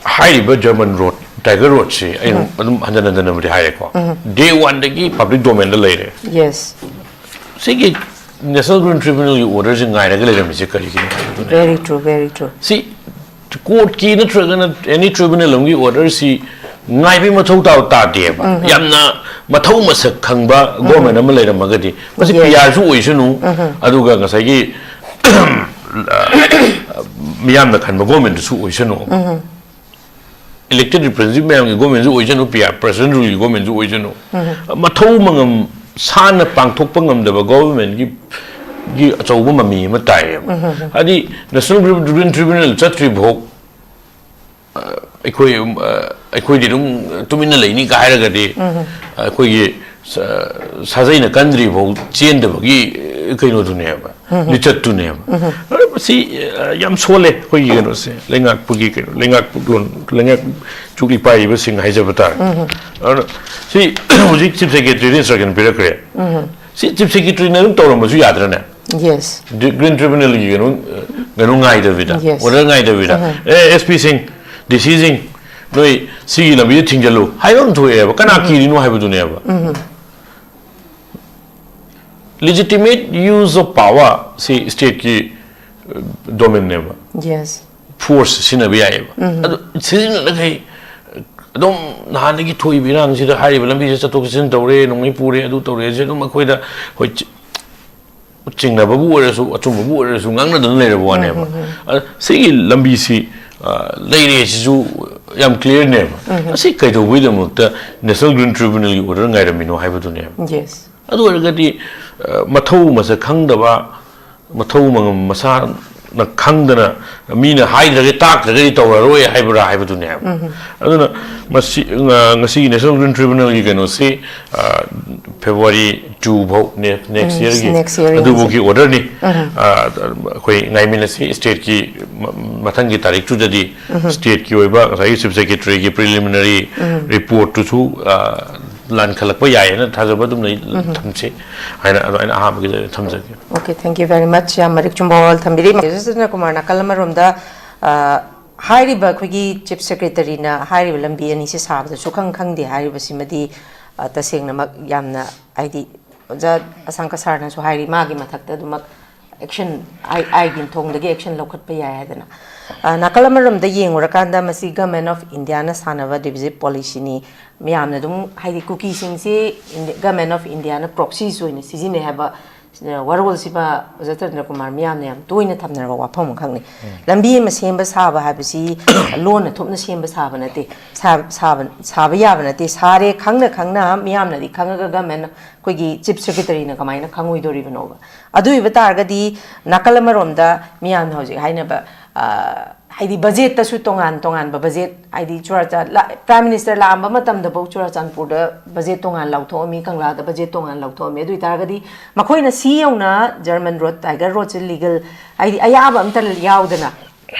ꯍꯥꯏꯔꯤꯕ German road, Tiger Roadꯁꯤ ꯑꯩ ꯑꯗꯨꯝ ꯍꯟꯖꯟ ꯍꯟꯖꯟꯅꯕꯨꯗꯤ ꯍꯥꯏꯔꯦꯀꯣ꯫ Day oneꯗꯒꯤ public domainꯗ ꯂꯩꯔꯦ꯫ Yes. ꯁꯤꯒꯤ National Green Tribunalꯒꯤ orderꯁꯤ ꯉꯥꯏꯔꯒ ꯂꯩꯔꯝꯃꯤꯁꯦ ꯀꯔꯤꯒꯤꯅꯣ ꯍꯥꯏꯕꯗꯨꯅꯦ꯫ Very true, very true. ꯁꯤ courtꯀꯤ ꯅꯠꯇ꯭ꯔꯒꯅ any tribunal ꯑꯃꯒꯤ orderꯁꯤ ꯉꯥꯏꯕꯒꯤ ꯃꯊꯧ ꯇꯥ ꯇꯥꯗꯦꯕ꯫ ꯌꯥꯝꯅ ꯃꯊꯧ ꯃꯁꯛ ꯈꯪꯕ government ꯑꯃ ꯂꯩꯔꯝꯃꯒꯗꯤ, ꯃꯁꯤ Yes. PRꯁꯨ ꯑꯣꯏꯁꯅꯨ, ꯑꯗꯨꯒ ꯉꯁꯥꯏꯒꯤ ꯃꯤꯌꯥꯝꯅ ꯈꯟꯕ governmentꯁꯨ ꯑꯣꯏꯁꯅꯨ, elected representative ꯃꯌꯥꯝꯒꯤ governmentꯁꯨ ꯑꯣꯏꯁꯅꯨ, PR president ruleꯒꯤ governmentꯁꯨ ꯑꯣꯏꯁꯅꯨ, ꯃꯊꯧ ꯃꯉꯝ ꯁꯥꯅ ꯄꯥꯡꯊꯣꯛꯄ ꯉꯝꯗꯕ governmentꯀꯤ ꯒꯤ ꯑꯆꯧꯕ ꯃꯃꯤ ꯑꯃ ꯇꯥꯏꯌꯦꯕ꯫ ꯍꯥꯏꯗꯤ National Green Tribunal ꯆꯠꯇ꯭ꯔꯤ ꯐꯥꯎ, ꯑ, ꯑꯩꯈꯣꯏ, ꯑ, ꯑꯩꯈꯣꯏꯗꯤ ꯑꯗꯨꯝ ꯇꯨꯃꯤꯟꯅ ꯂꯩꯅꯤꯒ ꯍꯥꯏꯔꯒꯗꯤ, ꯑꯩꯈꯣꯏꯒꯤ ꯁ-, ꯁꯥꯖꯩꯅ ꯀꯟꯗ꯭ꯔꯤ ꯐꯥꯎ ꯆꯦꯟꯗꯕꯒꯤ, ꯑ, ꯀꯩꯅꯣꯗꯨꯅꯦꯕ, ꯂꯤꯆꯠꯇꯨꯅꯦꯕ꯫ ꯑꯗꯣ ꯃꯁꯤ, ꯑ, ꯌꯥꯝ ꯁꯣꯜꯂꯦ ꯑꯩꯈꯣꯏꯒꯤ ꯀꯩꯅꯣꯁꯦ, ꯂꯩꯉꯥꯛꯄꯒꯤ ꯀꯩꯅꯣ, ꯂꯩꯉꯥꯛꯂꯣꯟ, ꯂꯩꯉꯥꯛ ꯆꯨꯛꯂꯤ ꯄꯥꯏꯔꯤꯕꯁꯤꯡ ꯍꯥꯏꯖꯕ ꯇꯥꯔꯦ꯫ ꯑꯗꯨꯅ ꯁꯤ ꯍꯧꯖꯤꯛ Chief Secretaryꯗ instruction ꯄꯤꯔꯛꯈ꯭ꯔꯦ꯫ ꯁꯤ Chief Secretaryꯅ ꯑꯗꯨꯝ ꯇꯧꯔꯝꯕꯁꯨ ꯌꯥꯗ꯭ꯔꯅꯦ? Yes. Green Tribunalꯒꯤ ꯀꯩꯅꯣ, ꯀꯩꯅꯣ ꯉꯥꯏꯗꯕꯤꯗ, Yes. order ꯉꯥꯏꯗꯕꯤꯗ, "ꯑꯦ, SPꯁꯤꯡ, DCꯁꯤꯡ, ꯅꯣꯏ ꯁꯤꯒꯤ ꯂꯝꯕꯤꯗ ꯊꯤꯡꯖꯤꯜꯂꯨ" ꯍꯥꯏꯕ ꯑꯃ ꯊꯣꯛꯑꯦꯕ꯫ ꯀꯅꯥ ꯀꯤꯔꯤꯅꯣ ꯍꯥꯏꯕꯗꯨꯅꯦꯕ꯫ Legitimate use of power ꯁꯤ stateꯀꯤ, ꯑ, domainꯅꯦꯕ꯫ Yes. Force ꯁꯤꯖꯤꯟꯅꯕ ꯌꯥꯏꯑꯕ꯫ ꯑꯗꯨ ꯁꯤꯖꯤꯟꯅꯔꯤꯈꯩ ꯑꯗꯨꯝ ꯅꯍꯥꯟꯗꯒꯤ ꯊꯣꯛꯏꯕ ꯏꯔꯥꯡꯁꯤꯗ ꯍꯥꯏꯔꯤꯕ ꯂꯝꯕꯤꯁꯦ ꯆꯠꯊꯣꯛ ꯆꯠꯁꯤꯟ ꯇꯧꯔꯦ, ꯅꯣꯡꯃꯩ ꯄꯨꯔꯦ, ꯑꯗꯨ ꯇꯧꯔꯦ, ꯁꯤ ꯑꯗꯨꯝ ꯑꯩꯈꯣꯏꯗ, ꯍꯣꯏ, ꯆꯤ-, ꯆꯤꯡꯅꯕꯕꯨ ꯑꯣꯏꯔꯁꯨ, ꯑꯆꯨꯝꯕꯕꯨ ꯑꯣꯏꯔꯁꯨ ꯉꯥꯡꯅꯗꯅ ꯂꯩꯔꯕ ꯋꯥꯅꯦꯕ꯫ ꯑꯗ ꯁꯤꯒꯤ ꯂꯝꯕꯤꯁꯤ, ꯑ, ꯂꯩꯔꯦ ꯁꯤꯁꯨ ꯌꯥꯝ clearꯅꯦꯕ꯫ ꯑꯁꯤ ꯀꯩꯗꯧꯕꯒꯤꯗꯃꯛꯇ National Green Tribunalꯒꯤ order ꯉꯥꯏꯔꯝꯃꯤꯅꯣ ꯍꯥꯏꯕꯗꯨꯅꯦꯕ꯫ Yes. ꯑꯗꯨ ꯑꯣꯏꯔꯒꯗꯤ, ꯑ, ꯃꯊꯧ ꯃꯁꯛ ꯈꯪꯗꯕ, ꯃꯊꯧ ꯃꯉꯝ ꯃꯁꯥꯅ ꯈꯪꯗꯅ, ꯃꯤꯅ ꯍꯥꯏꯗ꯭ꯔꯒꯗꯤ ꯇꯥꯛꯇ꯭ꯔꯒꯗꯤ ꯇꯧꯔꯔꯣꯏ ꯍꯥꯏꯕ꯭ꯔꯥ ꯍꯥꯏꯕꯗꯨꯅꯦꯕ꯫ ꯑꯗꯨꯅ ꯃꯁꯤ, ꯑ, ꯉꯁꯤꯒꯤ National Green Tribunalꯒꯤ ꯀꯩꯅꯣꯁꯤ, ꯑ, February two ꯐꯥꯎ, ne-, next ꯎꯝ, yearꯒꯤ, next yearꯒꯤ ꯑꯗꯨꯐꯥꯎꯒꯤ orderꯅꯤ꯫ ꯑ, ꯑꯩꯈꯣꯏ ꯉꯥꯏꯃꯤꯟꯅꯁꯤ꯫ Stateꯀꯤ ꯃ-, ꯃꯊꯪꯒꯤ ꯇꯥꯔꯤꯛꯇꯨꯗꯗꯤ stateꯀꯤ ꯑꯣꯏꯕ ꯉꯁꯥꯏꯒꯤ Chief Secretaryꯒꯤ preliminary reportꯇꯨꯁꯨ, ꯑ, ꯂꯥꯟꯈꯠꯂꯛꯄ ꯌꯥꯏꯌꯦꯅ ꯊꯥꯖꯕ ꯑꯗꯨꯝ ꯂꯩ, ꯊꯝꯁꯤ ꯍꯥꯏꯅ ꯑꯗꯨꯃꯥꯏꯅ ꯑꯍꯥꯟꯕꯒꯤꯗ ꯊꯝꯖꯒꯦ꯫ Okay, thank you very much꯫ ꯌꯥꯝ ꯃꯔꯤꯛ ꯆꯨꯝꯕ ꯋꯥꯐꯝ ꯊꯝꯕꯤꯔꯤ꯫ ꯁꯅꯥ ꯀꯨꯃꯥꯔ, ꯅꯥꯀꯜ ꯑꯃꯔꯣꯝꯗ, ꯑ, ꯍꯥꯏꯔꯤꯕ ꯑꯩꯈꯣꯏꯒꯤ Chief Secretaryꯅ ꯍꯥꯏꯔꯤꯕ ꯂꯝꯕꯤ ꯑꯅꯤꯁꯦ ꯁꯥꯕꯗ ꯁꯨꯈꯪ ꯈꯪꯗꯦ ꯍꯥꯏꯔꯤꯕꯁꯤꯃꯗꯤ, ꯑ, ꯇꯁꯦꯡꯅꯃꯛ ꯌꯥꯝꯅ, ꯍꯥꯏꯗꯤ, ꯑꯣꯖꯥ ꯑꯁꯥꯡꯀ ꯁꯥꯔꯅꯁꯨ ꯍꯥꯏꯔꯤ, ꯃꯥꯒꯤ ꯃꯊꯛꯇ ꯑꯗꯨꯃꯛ ꯑꯦꯛꯁꯟ, ꯑꯥꯏ ꯑꯥꯏꯟꯒꯤ ꯊꯣꯡꯗꯒꯤ ꯑꯦꯛꯁꯟ ꯂꯧꯈꯠꯄ ꯌꯥꯏ ꯍꯥꯏꯗꯅ꯫ ꯑ, ꯅꯥꯀꯜ ꯑꯃꯔꯣꯝꯗ ꯌꯦꯡꯉꯨꯔꯀꯥꯟꯗ, ꯃꯁꯤ ꯒꯃꯦꯟ ꯑꯣꯐ ꯏꯟꯗꯤꯌꯥꯅ ꯁꯥꯟꯅꯕ ꯗꯤꯚꯤꯖꯤꯠ ꯄꯣꯂꯤꯁꯤꯅꯤ꯫ ꯃꯌꯥꯝꯅ ꯑꯗꯨꯝ, ꯍꯥꯏꯗꯤ, ꯀꯨꯀꯤꯁꯤꯡꯁꯤ ꯒꯃꯦꯟ ꯑꯣꯐ ꯏꯟꯗꯤꯌꯥꯅ ꯄ꯭ꯔꯣꯛꯁꯤꯁ ꯑꯣꯏꯅ ꯁꯤꯖꯤꯟꯅꯩ ꯍꯥꯏꯕ, ꯑ, ꯋꯥꯔꯣꯜꯁꯤꯃ ꯑꯣꯖꯥ ꯆꯟꯗ꯭ꯔ ꯀꯨꯃꯥꯔ ꯃꯤꯌꯥꯝꯅ ꯌꯥꯝ ꯇꯣꯏꯅ ꯊꯝꯅꯔꯕ ꯋꯥꯐꯝ ꯑꯃꯈꯛꯅꯤ꯫ ꯂꯝꯕꯤ ꯑꯃ ꯁꯦꯝꯕ ꯁꯥꯕ ꯍꯥꯏꯕꯁꯤ ꯂꯣꯟꯅ ꯊꯣꯛꯅ ꯁꯦꯝꯕ ꯁꯥꯕ ꯅꯠꯇꯦ, ꯁꯥ-, ꯁꯥꯕ, ꯁꯥꯕ ꯌꯥꯕ ꯅꯠꯇꯦ꯫ ꯁꯥꯔꯦ ꯈꯪꯅ ꯈꯪꯅ, ꯃꯤꯌꯥꯝꯅꯗꯤ ꯈꯪꯉꯒ, ꯒꯃꯦꯟ, ꯑꯩꯈꯣꯏꯒꯤ ꯆꯤꯐ ꯁꯦꯀ꯭ꯔꯦꯇꯔꯤꯅ ꯀꯃꯥꯏꯅ ꯈꯪꯉꯣꯏꯗꯣꯔꯤꯕꯅꯣꯕ? ꯑꯗꯨ ꯑꯣꯏꯕ ꯇꯥꯔꯒꯗꯤ, ꯅꯥꯀꯜ ꯑꯃꯔꯣꯝꯗ ꯃꯤꯌꯥꯝꯅ ꯍꯧꯖꯤꯛ ꯍꯥꯏꯅꯕ, ꯑ, ꯍꯥꯏꯗꯤ, ꯕꯖꯦꯠꯇꯁꯨ ꯇꯣꯉꯥꯟ ꯇꯣꯉꯥꯟꯕ ꯕꯖꯦꯠ, ꯍꯥꯏꯗꯤ, ꯆꯨꯔꯥꯆꯥꯟ-, ꯂꯥ-, ꯄ꯭ꯔꯥꯏꯝ ꯃꯤꯅꯤꯁꯇꯔ ꯂꯥꯛꯑꯝꯕ ꯃꯇꯝꯗꯐꯥꯎ ꯆꯨꯔꯥꯆꯥꯟꯄꯨꯔꯗ ꯕꯖꯦꯠ ꯇꯣꯉꯥꯟ ꯂꯧꯊꯣꯛꯑꯝꯃꯤ, ꯀꯪꯂꯥꯗ ꯕꯖꯦꯠ ꯇꯣꯉꯥꯟ ꯂꯧꯊꯣꯛꯑꯝꯃꯤ꯫ ꯑꯗꯨ ꯑꯣꯏ ꯇꯥꯔꯒꯗꯤ, ꯃꯈꯣꯏꯅ ꯁꯤ ꯌꯧꯅ ꯖꯔꯃꯟ ꯔꯣꯗ, ꯇꯥꯏꯒꯔ ꯔꯣꯗꯁꯦ ꯂꯤꯒꯜ, ꯍꯥꯏꯗꯤ, ꯑꯌꯥꯕ ꯑꯝꯇ ꯌꯥꯎꯗꯅ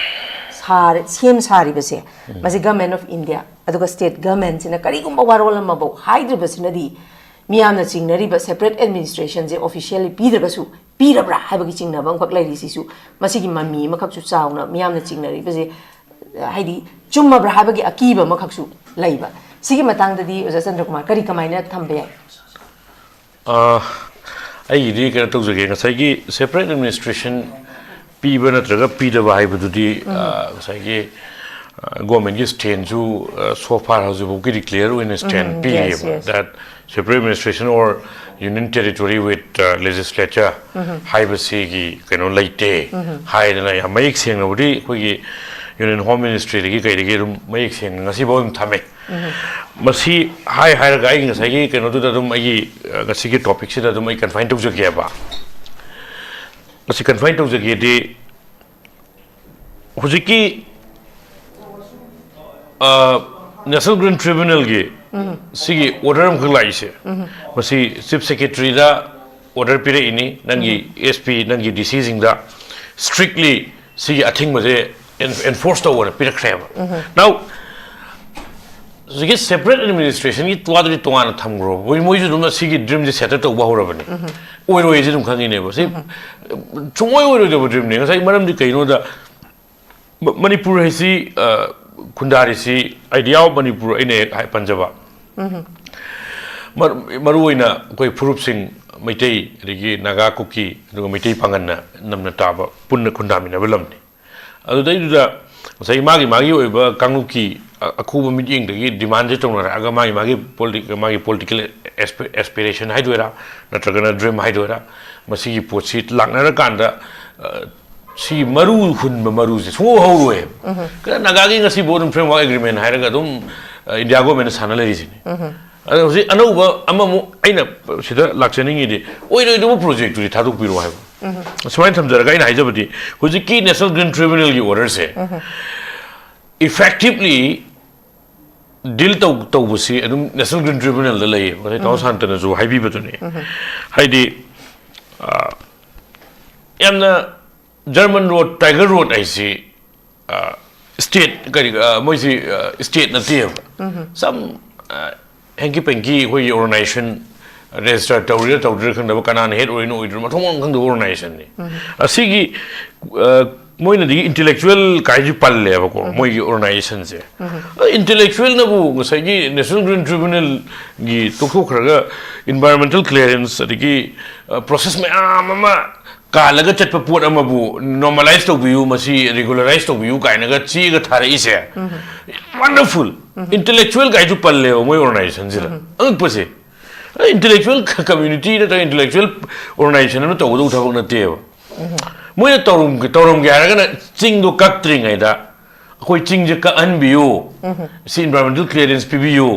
ꯁꯥꯔ-, ꯁꯦꯝ ꯁꯥꯔꯤꯕꯁꯦ, ꯃꯁꯤ ꯒꯃꯦꯟ ꯑꯣꯐ ꯏꯟꯗꯤꯌꯥ ꯑꯗꯨꯒ ꯁ꯭ꯇꯦꯠ ꯒꯃꯦꯟꯁꯤꯅ ꯀꯔꯤꯒꯨꯝꯕ ꯋꯥꯔꯣꯜ ꯑꯃꯐꯥꯎ ꯍꯥꯏꯗ꯭ꯔꯤꯕꯁꯤꯅꯗꯤ, ꯃꯤꯌꯥꯝꯅ ꯆꯤꯡꯅꯔꯤꯕ ꯁꯦꯄꯔꯦꯠ ꯑꯦꯗꯃꯤꯅꯤꯁꯇ꯭ꯔꯦꯁꯟꯁꯦ ꯑꯣꯐꯤꯁꯤꯌꯦꯜꯂꯤ ꯄꯤꯗ꯭ꯔꯒꯁꯨ, ꯄꯤꯔꯕ꯭ꯔꯥ ꯍꯥꯏꯕꯒꯤ ꯆꯤꯡꯅꯕ ꯑꯃꯈꯛ ꯂꯩꯔꯤꯁꯤꯁꯨ, ꯃꯁꯤꯒꯤ ꯃꯃꯤ ꯑꯃꯈꯛꯁꯨ ꯆꯥꯎꯅ ꯃꯤꯌꯥꯝꯅ ꯆꯤꯡꯅꯔꯤꯕꯁꯦ, ꯍꯥꯏꯗꯤ, ꯆꯨꯝꯃꯕ꯭ꯔꯥ ꯍꯥꯏꯕꯒꯤ ꯑꯀꯤꯕ ꯑꯃꯈꯛꯁꯨ ꯂꯩꯕ꯫ ꯁꯤꯒꯤ ꯃꯇꯥꯡꯗꯗꯤ ꯑꯣꯖꯥ ꯆꯟꯗ꯭ꯔꯀꯨꯃꯥꯔ, ꯀꯔꯤ, ꯀꯃꯥꯏꯅ ꯊꯝꯕ ꯌꯥꯏ? ꯑ, ꯑꯩꯒꯤꯗꯤ ꯀꯩꯅꯣ ꯇꯧꯖꯒꯦ, ꯉꯁꯥꯏꯒꯤ ꯁꯦꯄꯔꯦꯠ ꯑꯦꯗꯃꯤꯅꯤꯁꯇ꯭ꯔꯦꯁꯟ ꯄꯤꯕ ꯅꯠꯇ꯭ꯔꯒ ꯄꯤꯗꯕ ꯍꯥꯏꯕꯗꯨꯗꯤ, ꯑ, ꯉꯁꯥꯏꯒꯤ, ꯑ, ꯒꯣꯔꯃꯦꯟꯒꯤ ꯁ꯭ꯇꯦꯟꯁꯨ, ꯑ, so far ꯍꯧꯖꯤꯛꯐꯥꯎꯒꯤꯗꯤ ꯀ꯭ꯂꯤꯌꯥꯔ ꯑꯣꯏꯅ stand um, yes, ꯄꯤꯔꯤꯑꯕ, yes. that separate administration or union territory with, uh, legislature ꯍꯥꯏꯕꯁꯤꯒꯤ ꯀꯩꯅꯣ ꯂꯩꯇꯦ ꯍꯥꯏꯗꯅ ꯌꯥꯝ ꯃꯌꯦꯛ ꯁꯦꯡꯅꯕꯨꯗꯤ ꯑꯩꯈꯣꯏꯒꯤ ꯌꯨꯅꯤꯌꯟ ꯍꯣꯝ ꯃꯤꯅꯤꯁꯇ꯭ꯔꯤꯗꯒꯤ ꯀꯩꯗꯒꯤ ꯑꯗꯨꯝ ꯃꯌꯦꯛ ꯁꯦꯡꯅ ꯉꯁꯤꯐꯥꯎ ꯑꯗꯨꯝ ꯊꯝꯃꯦ꯫ ꯃꯁꯤ ꯍꯥꯏ ꯍꯥꯏꯔꯒ ꯑꯩꯒꯤ ꯉꯁꯥꯏꯒꯤ ꯀꯩꯅꯣꯗꯨꯗ ꯑꯗꯨꯝ ꯑꯩꯒꯤ, ꯑ, ꯉꯁꯤꯒꯤ ꯇꯣꯄꯤꯛꯁꯤꯗ ꯑꯗꯨꯝ ꯑꯩ ꯀꯟꯐꯥꯏꯟ ꯇꯧꯖꯒꯦꯕ꯫ ꯃꯁꯤ ꯀꯟꯐꯥꯏꯟ ꯇꯧꯖꯒꯦꯗꯤ, ꯍꯧꯖꯤꯛꯀꯤ, ꯑ, ꯅꯦꯁꯅꯦꯜ ꯒ꯭ꯔꯤꯟ ꯇ꯭ꯔꯤꯕ꯭ꯌꯨꯅꯦꯜꯒꯤ ꯁꯤꯒꯤ ꯑꯣꯔꯗꯔ ꯑꯃꯈꯛ ꯂꯥꯛꯏꯁꯦ, ꯃꯁꯤ ꯆꯤꯐ ꯁꯦꯀ꯭ꯔꯦꯇꯔꯤꯗ ꯑꯣꯔꯗꯔ ꯄꯤꯔꯛꯏꯅꯤ, ꯅꯪꯒꯤ ꯑꯦꯁ ꯄꯤ, ꯅꯪꯒꯤ ꯗꯤ ꯁꯤꯁꯤꯡꯗ ꯁ꯭ꯇ꯭ꯔꯤꯛꯂꯤ ꯁꯤꯒꯤ ꯑꯊꯤꯡꯕꯁꯦ ꯑꯦꯟꯐꯣꯔꯁ ꯇꯧꯕꯅ ꯄꯤꯔꯛꯈ꯭ꯔꯦꯕ꯫ Now, ꯍꯧꯖꯤꯛꯀꯤ ꯁꯦꯄꯔꯦꯠ ꯑꯦꯗꯃꯤꯅꯤꯁꯇ꯭ꯔꯦꯁꯟꯒꯤ ꯋꯥꯗꯨꯗꯤ ꯇꯣꯉꯥꯟꯅ ꯊꯝꯈ꯭ꯔꯣ, ꯃꯣꯏ, ꯃꯣꯏꯁꯨ ꯑꯗꯨꯝ ꯁꯤꯒꯤ ꯗ꯭ꯔꯤꯝꯁꯦ ꯁꯦꯇꯜ ꯇꯧꯕ ꯍꯧꯔꯕꯅꯤ꯫ ꯑꯣꯏꯔꯣꯏꯁꯦ ꯑꯗꯨꯝ ꯈꯪꯉꯤꯅꯦꯕ꯫ ꯁꯤ ꯁꯨꯡꯑꯣꯏ ꯑꯣꯏꯔꯣꯏꯗꯕ ꯗ꯭ꯔꯤꯝꯅꯦ꯫ ꯉꯁꯥꯏ ꯃꯔꯝꯗꯤ ꯀꯩꯅꯣꯗ, ꯃ-, ꯃꯅꯤꯄꯨꯔ ꯍꯥꯏꯁꯤ, ꯑ, ꯈꯨꯟꯗꯥꯔꯤꯁꯤ, idea of ꯃꯅꯤꯄꯨꯔ ꯑꯩꯅ ꯍꯦꯛ ꯍꯥꯏ-, ꯄꯟꯖꯕ꯫ ꯃꯔꯨ ꯑꯣꯏꯅ ꯑꯩꯈꯣꯏ ꯐꯨꯔꯨꯞꯁꯤꯡ, ꯃꯩꯇꯩ, ꯑꯗꯒꯤ ꯅꯥꯒꯥ, ꯀꯨꯀꯤ, ꯑꯗꯨꯒ ꯃꯩꯇꯩ ꯄꯥꯉꯟꯅ ꯅꯝꯅ ꯇꯥꯕ ꯄꯨꯟꯅ ꯈꯨꯟꯗꯥꯃꯤꯟꯅꯕ ꯂꯝꯅꯤ꯫ ꯑꯗꯨꯗꯩꯗꯨꯗ ꯉꯁꯥꯏ ꯃꯥꯒꯤ ꯃꯥꯒꯤ ꯑꯣꯏꯕ ꯀꯥꯡꯂꯨꯞꯀꯤ ꯑ-, ꯑꯈꯨꯕ ꯃꯤꯠꯌꯦꯡꯗꯒꯤ demandꯁꯦ ꯇꯧꯅꯔꯛꯑꯒ ꯃꯥꯒꯤ ꯃꯥꯒꯤ politi-, ꯃꯥꯒꯤ political ꯑꯦꯁꯄꯤ-, aspiration ꯍꯥꯏꯗꯣꯏꯔꯥ, ꯅꯠꯇ꯭ꯔꯒꯅ dream ꯍꯥꯏꯗꯣꯏꯔꯥ, ꯃꯁꯤꯒꯤ ꯄꯣꯠꯁꯤ ꯂꯥꯛꯅꯔꯀꯥꯟꯗ, ꯑ, ꯁꯤ ꯃꯔꯨ ꯍꯨꯟꯕ ꯃꯔꯨꯁꯦ ꯁꯨꯡꯍꯧ ꯍꯧꯔꯣꯏꯕ꯫ ꯀꯩꯅꯣ ꯅꯥꯒꯥꯒꯤ ꯉꯁꯤ Bodoland Framework Agreement ꯍꯥꯏꯔꯒ ꯑꯗꯨꯝ, ꯑ, ꯏꯟꯗꯤꯌꯥ ꯒꯣꯔꯃꯦꯟꯅ ꯁꯥꯟꯅ ꯂꯩꯔꯤꯁꯤꯅꯤ꯫ ꯑꯗꯣ ꯍꯧꯖꯤꯛ ꯑꯅꯧꯕ ꯑꯃꯃꯨꯛ ꯑꯩꯅ ꯁꯤꯗ ꯂꯥꯛꯆꯅꯤꯡꯉꯤꯗꯤ, ꯑꯣꯏꯔꯣꯏꯗꯕ projectꯇꯨꯗꯤ ꯊꯥꯗꯣꯛꯄꯤꯔꯣ ꯍꯥꯏꯕ꯫ ꯁꯨꯃꯥꯏꯅ ꯊꯝꯖꯔꯒ ꯑꯩꯅ ꯍꯥꯏꯖꯕꯗꯤ, ꯍꯧꯖꯤꯛꯀꯤ National Green Tribunalꯒꯤ orderꯁꯦ effectively deal ꯇꯧ-, ꯇꯧꯕꯁꯤ ꯑꯗꯨꯝ National Green Tribunalꯗ ꯂꯩꯌꯦꯕ꯫ ꯉꯁꯥꯏ ꯇꯥꯃꯣ ꯁꯥꯟꯇꯅꯁꯨ ꯍꯥꯏꯕꯤꯕꯗꯨꯅꯤ꯫ ꯍꯥꯏꯗꯤ, ꯑ, ꯌꯥꯝꯅ German road, Tiger Road ꯍꯥꯏꯁꯤ, ꯑ, state, ꯀꯔꯤ, ꯑ, ꯃꯣꯏꯁꯤ, ꯑ, state ꯅꯠꯇꯦꯕ꯫ Some, ꯑ, hanky panky ꯑꯩꯈꯣꯏꯒꯤ organization register ꯇꯧꯔꯤꯔꯥ ꯇꯧꯗ꯭ꯔꯤꯔꯥ ꯈꯪꯗꯕ, ꯀꯅꯥꯅ head ꯑꯣꯏꯔꯤꯅꯣ ꯑꯣꯏꯗ꯭ꯔꯤꯅꯣ ꯃꯊꯣꯡ ꯃꯔꯝ ꯈꯪꯗꯕ organizationꯅꯤ꯫ ꯑꯁꯤꯒꯤ, ꯑ, ꯃꯣꯏꯅꯗꯤ intellectual ꯀꯥꯏꯁꯤ ꯄꯜꯂꯦꯕꯀꯣ, ꯃꯣꯏꯒꯤ organizationꯁꯦ꯫ ꯑ, intellectualꯅꯕꯨ ꯉꯁꯥꯏꯒꯤ National Green Tribunalꯒꯤ ꯇꯣꯛꯊꯣꯛꯈ꯭ꯔꯒ environmental clearance ꯑꯗꯒꯤ, ꯑ, process ꯃꯌꯥꯝ ꯑꯃ ꯀꯥꯜꯂꯒ ꯆꯠꯄ ꯄꯣꯠ ꯑꯃꯕꯨ normalize ꯇꯧꯕꯤꯌꯨ, ꯃꯁꯤ regularize ꯇꯧꯕꯤꯌꯨ ꯀꯥꯏꯅꯒ ꯆꯦꯒ ꯊꯥꯔꯛꯏꯁꯦ꯫ Wonderful! Intellectual ꯀꯥꯏꯁꯨ ꯄꯜꯂꯦꯕ ꯃꯣꯏ organizationꯁꯤꯗ꯫ ꯑꯉꯛꯄꯁꯦ꯫ Intellectual community ꯅꯠꯇ꯭ꯔꯒ intellectual organization ꯑꯃꯅ ꯇꯧꯒꯗꯧꯕ ꯊꯕꯛ ꯅꯠꯇꯦꯕ꯫ ꯃꯣꯏꯅ ꯇꯧꯔꯝꯒꯦ, ꯇꯧꯔꯝꯒꯦ ꯍꯥꯏꯔꯒꯅ ꯆꯤꯡꯗꯣ ꯀꯛꯇ꯭ꯔꯤꯉꯩꯗ ꯑꯩꯈꯣꯏ ꯆꯤꯡꯁꯦ ꯀꯛꯍꯟꯕꯤꯌꯨ, ꯁꯤ environmental clearance ꯄꯤꯕꯤꯌꯨ,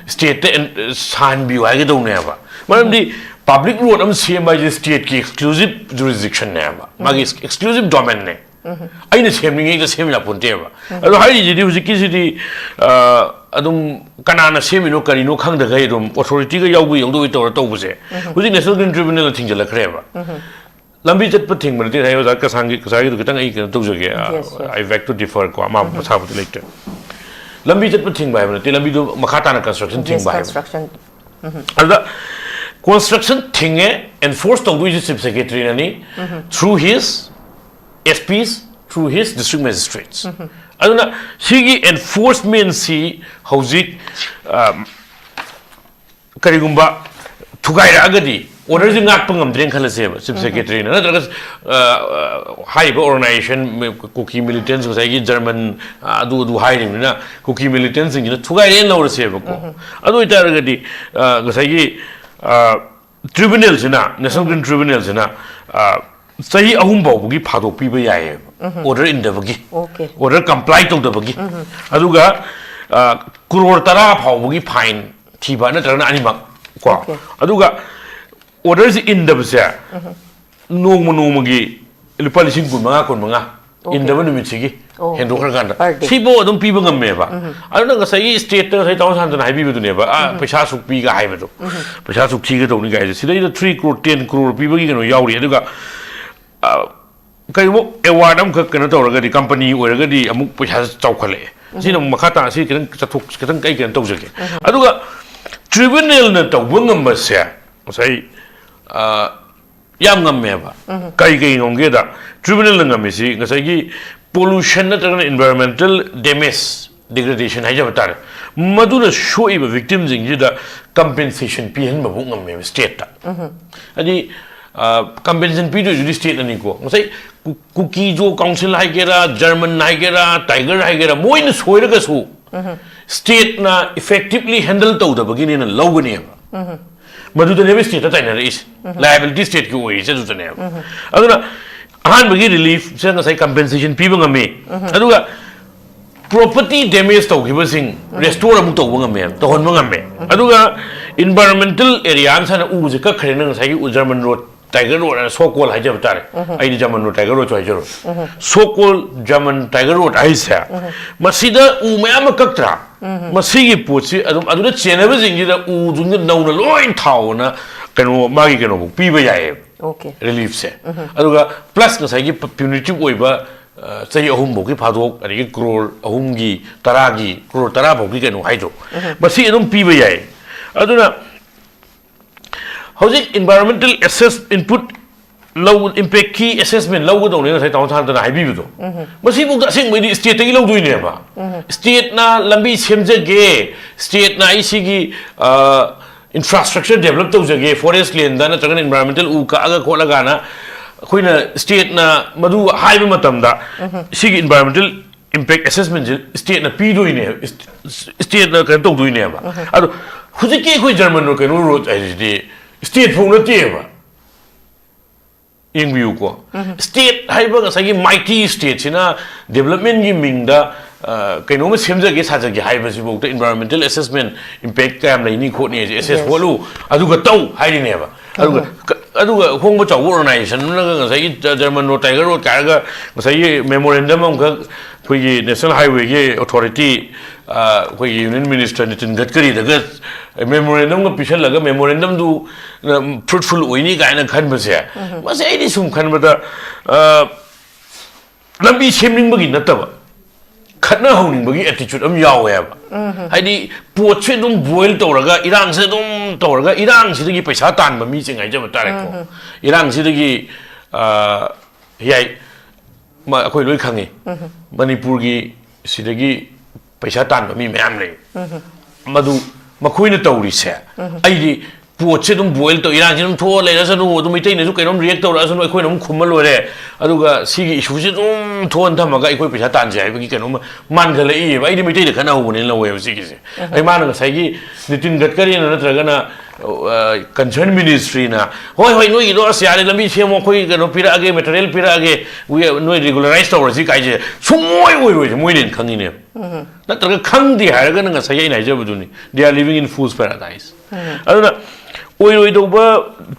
stateꯇ ꯑꯦꯟ-, ꯁꯥꯍꯟꯕꯤꯌꯨ ꯍꯥꯏꯒꯗꯧꯅꯦꯕ꯫ ꯃꯔꯝꯗꯤ public road ꯑꯃ ꯁꯦꯝꯕ ꯍꯥꯏꯁꯦ stateꯀꯤ exclusive jurisdictionꯅꯦꯕ, ꯃꯥꯒꯤ exclusive domainꯅꯦ꯫ ꯑꯩꯅ ꯁꯦꯝꯅꯤꯡꯉꯦ ꯍꯦꯛꯇ ꯁꯦꯝ ꯌꯥꯄꯣꯟꯇꯦꯕ꯫ ꯑꯗꯣ ꯍꯥꯏꯔꯤꯁꯤꯗꯤ ꯍꯧꯖꯤꯛꯀꯤꯁꯤꯗꯤ, ꯑ, ꯑꯗꯨꯝ ꯀꯅꯥꯅ ꯁꯦꯝꯃꯤꯅꯣ ꯀꯔꯤꯅꯣ ꯈꯪꯗꯈꯩ ꯑꯗꯨꯝ authorityꯒ ꯌꯥꯎꯕ ꯌꯥꯎꯗꯕꯩ ꯇꯧꯔ ꯇꯧꯕꯁꯦ ꯍꯧꯖꯤꯛ National Green Tribunalꯅ ꯊꯤꯡꯖꯤꯜꯂꯛꯈ꯭ꯔꯦꯕ꯫ ꯂꯝꯕꯤ ꯆꯠꯄ ꯊꯤꯡꯕ ꯅꯠꯇꯦ ꯍꯥꯏ ꯑꯣꯖꯥ ꯀꯁꯥꯡꯒꯤ, ꯀꯁꯥꯒꯤꯗꯨ ꯈꯤꯇꯪ ꯑꯩ ꯀꯩꯅꯣ ꯇꯧꯖꯒꯦ꯫ Yes, yes. I beg to differ ꯀꯣ, ꯑꯃ ꯃꯁꯥꯕꯨꯗꯤ ꯂꯩꯇ꯭ꯔꯦ꯫ ꯂꯝꯕꯤ ꯆꯠꯄ ꯊꯤꯡꯕ ꯍꯥꯏꯕ ꯅꯠꯇꯦ, ꯂꯝꯕꯤꯗꯣ ꯃꯈꯥ ꯇꯥꯅ construction Yes, ꯊꯤꯡꯕ ꯍꯥꯏꯕ꯫ Construction. ꯑꯗꯨꯗ construction ꯊꯤꯡꯉꯦ, enforce ꯇꯧꯗꯣꯏꯁꯦ Chief Secretaryꯅꯅꯤ, through his S Ps, through his district magistrates. ꯑꯗꯨꯅ ꯁꯤꯒꯤ enforcementꯁꯤ ꯍꯧꯖꯤꯛ, ꯑ, ꯀꯔꯤꯒꯨꯝꯕ ꯊꯨꯒꯥꯏꯔꯛꯑꯒꯗꯤ orderꯁꯤ ꯉꯥꯛꯄ ꯉꯝꯗ꯭ꯔꯦꯅ ꯈꯜꯂꯁꯦꯕ, ꯆꯤꯐ ꯁꯦꯀ꯭ꯔꯦꯇꯔꯤꯅ ꯅꯠꯇ꯭ꯔꯒ ꯑ, ꯑ, ꯍꯥꯏꯔꯤꯕ organization ꯃꯤ-, ꯀꯨꯀꯤ militants ꯉꯁꯥꯏꯒꯤ ꯖꯔꯃꯟ, ꯑ, ꯑꯗꯨ ꯑꯗꯨ ꯍꯥꯏꯔꯤꯕꯅꯤꯅ ꯀꯨꯀꯤ militantsꯁꯤꯡꯁꯤꯅ ꯊꯨꯒꯥꯏꯔꯦꯅ ꯂꯧꯔꯁꯦꯕꯀꯣ꯫ ꯑꯗꯨ ꯑꯣꯏꯇꯥꯔꯒꯗꯤ ꯑ, ꯉꯁꯥꯏꯒꯤ ꯑ, tribunalꯁꯤꯅ, National Green Tribunalꯁꯤꯅ ꯑ, ꯆꯍꯤ ꯑꯍꯨꯝ ꯐꯥꯎꯕꯒꯤ ꯐꯥꯗꯣꯛ ꯄꯤꯕ ꯌꯥꯏꯌꯦꯕ, order ꯏꯟꯗꯕꯒꯤ, Okay. order comply ꯇꯧꯗꯕꯒꯤ꯫ ꯑꯗꯨꯒ ꯑ, ꯀ꯭ꯔꯣꯔ ꯇꯔꯥ ꯐꯥꯎꯕꯒꯤ fine ꯊꯤꯕ ꯅꯠꯇ꯭ꯔꯒꯅ ꯑꯅꯤꯃꯛ ꯀꯣ꯫ Okay. ꯑꯗꯨꯒ orderꯁꯤ ꯏꯟꯗꯕꯁꯦ ꯅꯣꯡꯃ ꯅꯣꯡꯃꯒꯤ ꯂꯨꯄꯥ ꯂꯤꯁꯤꯡ ꯀꯨꯟ ꯃꯉꯥ, ꯀꯨꯟ ꯃꯉꯥ, Okay. ꯏꯟꯗꯕ ꯅꯨꯃꯤꯠꯁꯤꯒꯤ Okay. ꯍꯦꯟꯗꯣꯛꯈ꯭ꯔꯀꯥꯟꯗ, Per day. ꯁꯤꯐꯧ ꯑꯗꯨꯝ ꯄꯤꯕ ꯉꯝꯃꯦꯕ꯫ ꯑꯗꯨꯅ ꯉꯁꯥꯏꯒꯤ stateꯇ ꯉꯁꯥꯏ ꯇꯥꯃꯣ ꯁꯥꯟꯇꯅ ꯍꯥꯏꯕꯤꯕꯗꯨꯅꯦꯕ, ꯑ, ꯄꯩꯁꯥ ꯑꯁꯨꯛ ꯄꯤꯒ ꯍꯥꯏꯕꯗꯣ, ꯄꯩꯁꯥ ꯑꯁꯨꯛ ꯊꯤꯒꯗꯧꯅꯤ ꯀꯥꯏꯁꯦ, ꯁꯤꯗꯩꯗ three crore, ten crore ꯄꯤꯕꯒꯤ ꯀꯩꯅꯣ ꯌꯥꯎꯔꯤ꯫ ꯑꯗꯨꯒ ꯑ, ꯀꯔꯤꯒꯨꯝꯕ award ꯑꯃꯈꯛ ꯀꯩꯅꯣ ꯇꯧꯔꯒꯗꯤ, company ꯑꯣꯏꯔꯒꯗꯤ ꯑꯃꯨꯛ ꯄꯩꯁꯥ ꯆꯥꯎꯈꯠꯂꯛꯑꯦ꯫ ꯁꯤꯅ ꯑꯃꯨꯛ ꯃꯈꯥ ꯇꯥꯅ ꯁꯤ ꯈꯤꯇꯪ ꯆꯠꯊꯣꯛ-, ꯈꯤꯇꯪ ꯑꯩ ꯀꯩꯅꯣ ꯇꯧꯖꯒꯦ꯫ ꯑꯗꯨꯒ tribunalꯅ ꯇꯧꯕ ꯉꯝꯕꯁꯦ ꯉꯁꯥꯏ, ꯑ, ꯌꯥꯝ ꯉꯝꯃꯦꯕ꯫ ꯀꯔꯤ ꯀꯔꯤ ꯉꯝꯒꯦꯗ, tribunalꯅ ꯉꯝꯃꯤꯁꯤ ꯉꯁꯥꯏꯒꯤ pollution ꯅꯠꯇ꯭ꯔꯒꯅ environmental damage, degradation ꯍꯥꯏꯖꯕ ꯇꯥꯔꯦ, ꯃꯗꯨꯅ ꯁꯣꯛꯏꯕ victimꯁꯤꯡꯁꯤꯗ compensation ꯄꯤꯍꯟꯕꯕꯨ ꯉꯝꯃꯦꯕ stateꯇ꯫ ꯍꯥꯏꯗꯤ, ꯑ, compensation ꯄꯤꯗꯣꯏꯗꯨꯗꯤ stateꯅꯅꯤꯀꯣ꯫ ꯉꯁꯥꯏ ꯀꯨ-, ꯀꯨꯀꯤ ꯖꯣ council ꯍꯥꯏꯒꯦꯔꯥ, ꯖꯔꯃꯟ ꯍꯥꯏꯒꯦꯔꯥ, ꯇꯥꯏꯒꯔ ꯍꯥꯏꯒꯦꯔꯥ, ꯃꯣꯏꯅ ꯁꯣꯏꯔꯒꯁꯨ stateꯅ effectively handle ꯇꯧꯗꯕꯒꯤꯅꯦꯅ ꯂꯧꯒꯅꯦꯕ꯫ ꯃꯗꯨꯗꯅꯦꯕ stateꯇ ꯇꯥꯏꯅꯔꯛꯏꯁꯦ꯫ Liability stateꯀꯤ ꯑꯣꯏꯔꯤꯁꯦ ꯑꯗꯨꯗꯅꯦꯕ꯫ ꯑꯗꯨꯅ ꯑꯍꯥꯟꯕꯒꯤ reliefꯁꯦ ꯉꯁꯥꯏ compensation ꯄꯤꯕ ꯉꯝꯃꯤ꯫ ꯑꯗꯨꯒ property damage ꯇꯧꯈꯤꯕꯁꯤꯡ restore ꯑꯃꯨꯛ ꯇꯧꯕ ꯉꯝꯃꯦ, ꯇꯧꯍꯟꯕ ꯉꯝꯃꯦ꯫ ꯑꯗꯨꯒ environmental area ꯑꯃ ꯁꯥꯅ ꯎꯁꯦ ꯀꯛꯈ꯭ꯔꯦꯅ, ꯉꯁꯥꯏꯒꯤ ꯎ, ꯖꯔꯃꯟ ꯔꯣꯗ, ꯇꯥꯏꯒꯔ ꯔꯣꯗ ꯍꯥꯏꯅ, so called ꯍꯥꯏꯖꯕ ꯇꯥꯔꯦ꯫ ꯑꯩꯗꯤ ꯖꯔꯃꯟ ꯔꯣꯗ, ꯇꯥꯏꯒꯔ ꯔꯣꯗꯁꯨ ꯍꯥꯏꯖꯔꯣꯏ꯫ So called German tiger road ꯍꯥꯏꯁꯦ, ꯃꯁꯤꯗ ꯎ ꯃꯌꯥꯝ ꯑꯃ ꯀꯛꯇ꯭ꯔꯥ? ꯃꯁꯤꯒꯤ ꯄꯣꯠꯁꯤ ꯑꯗꯨꯝ ꯑꯗꯨꯗ ꯆꯦꯟꯅꯕꯁꯤꯡꯁꯤꯗ ꯎꯗꯨꯅ ꯅꯧꯅ ꯂꯣꯏ ꯊꯥꯎꯅ ꯀꯩꯅꯣ, ꯃꯥꯒꯤ ꯀꯩꯅꯣꯐꯥꯎ ꯄꯤꯕ ꯌꯥꯏꯌꯦꯕ, Okay. reliefꯁꯦ꯫ ꯑꯗꯨꯒ plus ꯉꯁꯥꯏꯒꯤ ꯄ-, punitive ꯑꯣꯏꯕ, ꯑ, ꯆꯍꯤ ꯑꯍꯨꯝꯐꯥꯎꯒꯤ ꯐꯥꯗꯣꯛ, ꯑꯗꯒꯤ ꯀ꯭ꯔꯣꯔ ꯑꯍꯨꯝꯒꯤ, ꯇꯔꯥꯒꯤ, ꯀ꯭ꯔꯣꯔ ꯇꯔꯥ ꯐꯥꯎꯒꯤ ꯀꯩꯅꯣ ꯍꯥꯏꯗꯣ, ꯃꯁꯤ ꯑꯗꯨꯝ ꯄꯤꯕ ꯌꯥꯏ꯫ ꯑꯗꯨꯅ ꯍꯧꯖꯤꯛ environmental assess input ꯂꯧ, impactꯀꯤ assessment ꯂꯧꯒꯗꯧꯅꯦ, ꯉꯁꯥꯏ ꯇꯥꯃꯣ ꯁꯥꯟꯇꯅ ꯍꯥꯏꯕꯤꯕꯗꯣ꯫ ꯃꯁꯤꯐꯥꯎꯗ ꯑꯁꯦꯡꯕꯩꯗꯤ stateꯇꯒꯤ ꯂꯧꯗꯣꯏꯅꯦꯕ꯫ Stateꯅ ꯂꯝꯕꯤ ꯁꯦꯝꯖꯒꯦ, stateꯅ ꯑꯩ ꯁꯤꯒꯤ, ꯑ, ꯏꯟꯐ꯭ꯔꯥꯁ꯭ꯇ꯭ꯔꯛꯆꯔ ꯗꯦꯕꯂꯞ ꯇꯧꯖꯒꯦ, ꯐꯣꯔꯦꯁ ꯂꯦꯟꯗ ꯅꯠꯇ꯭ꯔꯒꯅ ꯏꯟꯚꯥꯏꯔꯣꯟꯃꯦꯟꯇꯦꯜ ꯎ ꯀꯛꯑꯒ ꯈꯣꯠꯂꯒꯅ ꯑꯩꯈꯣꯏꯅ ꯁ꯭ꯇꯦꯠꯅ ꯃꯗꯨ ꯍꯥꯏꯕ ꯃꯇꯝꯗ ꯁꯤꯒꯤ ꯏꯟꯚꯥꯏꯔꯣꯟꯃꯦꯟꯇꯦꯜ ꯏꯝꯄꯦꯛ ꯑꯦꯁꯦꯁꯃꯦꯟꯁꯦ ꯁ꯭ꯇꯦꯠꯅ ꯄꯤꯗꯣꯏꯅꯦ, ꯁ꯭ꯇꯦꯠꯅ ꯀꯩꯅꯣ ꯇꯧꯗꯣꯏꯅꯦꯕ꯫ ꯑꯗꯣ ꯍꯧꯖꯤꯛꯀꯤ ꯑꯩꯈꯣꯏ ꯖꯔꯃꯟ ꯔꯣꯗ ꯀꯩꯅꯣ ꯔꯣꯗ ꯍꯥꯏꯁꯤꯗꯤ ꯁ꯭ꯇꯦꯠ ꯐꯥꯎ ꯅꯠꯇꯦꯕ꯫ ꯌꯦꯡꯕꯤꯌꯨꯀꯣ, ꯁ꯭ꯇꯦꯠ ꯍꯥꯏꯕ ꯉꯁꯥꯏꯒꯤ ꯃꯥꯏꯇꯤ ꯁ꯭ꯇꯦꯠꯁꯤꯅ ꯗꯦꯕꯂꯞꯃꯦꯟꯒꯤ ꯃꯤꯡꯗ ꯑ, ꯀꯩꯅꯣꯝꯃ ꯁꯦꯝꯖꯒꯦ ꯁꯥꯖꯒꯦ ꯍꯥꯏꯕꯁꯤꯐꯥꯎꯗ ꯏꯟꯚꯥꯏꯔꯣꯟꯃꯦꯟꯇꯦꯜ ꯑꯦꯁꯦꯁꯃꯦꯟ ꯏꯝꯄꯦꯛ ꯀꯌꯥꯝ ꯂꯩꯅꯤ ꯈꯣꯠꯅꯤ ꯍꯥꯏꯁꯦ ꯑꯦꯁꯦꯁ ꯈꯣꯠꯂꯨ, ꯑꯗꯨꯒ ꯇꯧ ꯍꯥꯏꯔꯤꯅꯦꯕ꯫ ꯑꯗꯨꯒ ꯀ- ꯑꯗꯨꯒ ꯑꯍꯣꯡꯕ ꯆꯥꯎꯕ ꯑꯣꯔꯒꯅꯥꯏꯖꯦꯁꯟ ꯑꯃꯅꯒ ꯉꯁꯥꯏꯒꯤ ꯖ- ꯖꯔꯃꯟ ꯔꯣꯗ, ꯇꯥꯏꯒꯔ ꯔꯣꯗ ꯀꯥꯏꯔꯒ ꯉꯁꯥꯏꯒꯤ ꯃꯦꯃꯣꯔꯦꯟꯗꯝ ꯑꯃꯈꯛ ꯑꯩꯈꯣꯏꯒꯤ ꯅꯦꯁꯅꯦꯜ ꯍꯥꯏꯋꯦꯒꯤ ꯑꯣꯊꯣꯔꯤꯇꯤ, ꯑ, ꯑꯩꯈꯣꯏꯒꯤ ꯌꯨꯅꯤꯌꯟ ꯃꯤꯅꯤꯁꯇꯔ ꯅꯤꯇꯤꯟ ꯒꯗꯀꯔꯤꯗꯒ ꯃꯦꯃꯣꯔꯦꯟꯗꯝꯒ ꯄꯤꯁꯜꯂꯒ ꯃꯦꯃꯣꯔꯦꯟꯗꯝꯗꯨ ꯐ꯭ꯔꯨꯠꯐꯨꯜ ꯑꯣꯏꯅꯤ ꯀꯥꯏꯅ ꯈꯟꯕꯁꯦ, ꯃꯁꯤ ꯑꯩꯗꯤ ꯁꯨꯝ ꯈꯟꯕꯗ, ꯑ, ꯂꯝꯕꯤ ꯁꯦꯝꯅꯤꯡꯕꯒꯤ ꯅꯠꯇꯕ, ꯈꯠꯅꯍꯧꯅꯤꯡꯕꯒꯤ ꯑꯦꯇꯤꯆꯨꯠ ꯑꯃ ꯌꯥꯎꯋꯦꯕ꯫ ꯍꯥꯏꯗꯤ ꯄꯣꯠꯁꯦ ꯑꯗꯨꯝ ꯕꯣꯏꯜ ꯇꯧꯔꯒ, ꯏꯔꯥꯡꯁꯦ ꯑꯗꯨꯝ ꯇꯧꯔꯒ, ꯏꯔꯥꯡꯁꯤꯗꯒꯤ ꯄꯩꯁꯥ ꯇꯥꯟꯕ ꯃꯤꯁꯤꯡ ꯍꯥꯏꯖꯕ ꯇꯥꯔꯦꯀꯣ꯫ ꯏꯔꯥꯡꯁꯤꯗꯒꯤ, ꯑ, ꯌꯥꯏ, ꯃ- ꯑꯩꯈꯣꯏ ꯂꯣꯏ ꯈꯪꯉꯤ꯫ ꯃꯅꯤꯄꯨꯔꯒꯤ ꯁꯤꯗꯒꯤ ꯄꯩꯁꯥ ꯇꯥꯟꯕ ꯃꯤ ꯃꯌꯥꯝ ꯂꯩ꯫ ꯃꯗꯨ ꯃꯈꯣꯏꯅ ꯇꯧꯔꯤꯁꯦ, ꯑꯩꯗꯤ ꯄꯣꯠꯁꯦ ꯑꯗꯨꯝ ꯕꯣꯏꯜ ꯇꯧ, ꯏꯔꯥꯡꯁꯦ ꯑꯗꯨꯝ ꯊꯣꯛꯑ ꯂꯩꯔꯁꯅꯨ, ꯑꯗꯨꯝ ꯃꯩꯇꯩꯅꯁꯨ ꯀꯩꯅꯣꯝ ꯔꯤꯌꯦꯛ ꯇꯧꯔꯛꯑꯁꯅꯨ, ꯑꯩꯈꯣꯏꯅ ꯑꯃꯨꯛ ꯈꯨꯝꯃ ꯂꯣꯏꯔꯦ꯫ ꯑꯗꯨꯒ ꯁꯤꯒꯤ ꯏꯁꯨꯁꯦ ꯑꯗꯨꯝ ꯊꯣꯛꯍꯟ ꯊꯝꯃꯒ ꯑꯩꯈꯣꯏ ꯄꯩꯁꯥ ꯇꯥꯟꯁꯦ ꯍꯥꯏꯕꯒꯤ ꯀꯩꯅꯣꯝꯃ ꯃꯥꯟꯈꯠꯂꯛꯏꯕ꯫ ꯑꯩꯗꯤ ꯃꯩꯇꯩꯗ ꯈꯠꯅꯍꯧꯕꯅꯦꯅ ꯂꯧꯋꯦꯕ ꯁꯤꯒꯤꯁꯦ꯫ ꯑꯩ ꯃꯥꯅ ꯉꯁꯥꯏꯒꯤ ꯅꯤꯇꯤꯟ ꯒꯗꯀꯔꯤꯅ ꯅꯠꯇ꯭ꯔꯒꯅ, ꯑ, ꯀꯟꯁꯔꯟ ꯃꯤꯅꯤꯁꯇ꯭ꯔꯤꯅ, "ꯍꯣꯏ, ꯍꯣꯏ, ꯅꯣꯏꯒꯤꯗꯣ ꯑꯁ ꯌꯥꯔꯦ, ꯂꯝꯕꯤ ꯁꯦꯝꯃꯣ, ꯑꯩꯈꯣꯏ ꯀꯩꯅꯣ ꯄꯤꯔꯛꯑꯒꯦ, ꯃꯦꯇꯔꯤꯌꯦꯜ ꯄꯤꯔꯛꯑꯒꯦ, ꯋꯤ- ꯅꯣꯏ ꯔꯤꯒꯨꯂꯔꯥꯏꯁ ꯇꯧꯔꯁꯤ" ꯀꯥꯏꯁꯦ ꯁꯨꯡꯑꯣꯏ ꯑꯣꯏꯔꯣꯏꯁꯦ ꯃꯣꯏꯅ ꯍꯦꯟꯅ ꯈꯪꯉꯤꯅꯦꯕ꯫ ꯅꯠꯇ꯭ꯔꯒ ꯈꯪꯗꯦ ꯍꯥꯏꯔꯒꯅ ꯉꯁꯥꯏꯒꯤ ꯑꯩꯅ ꯍꯥꯏꯖꯕꯗꯨꯅꯤ, they are living in fool's paradise꯫ ꯑꯗꯨꯅ ꯑꯣꯏꯔꯣꯏꯗꯧꯕ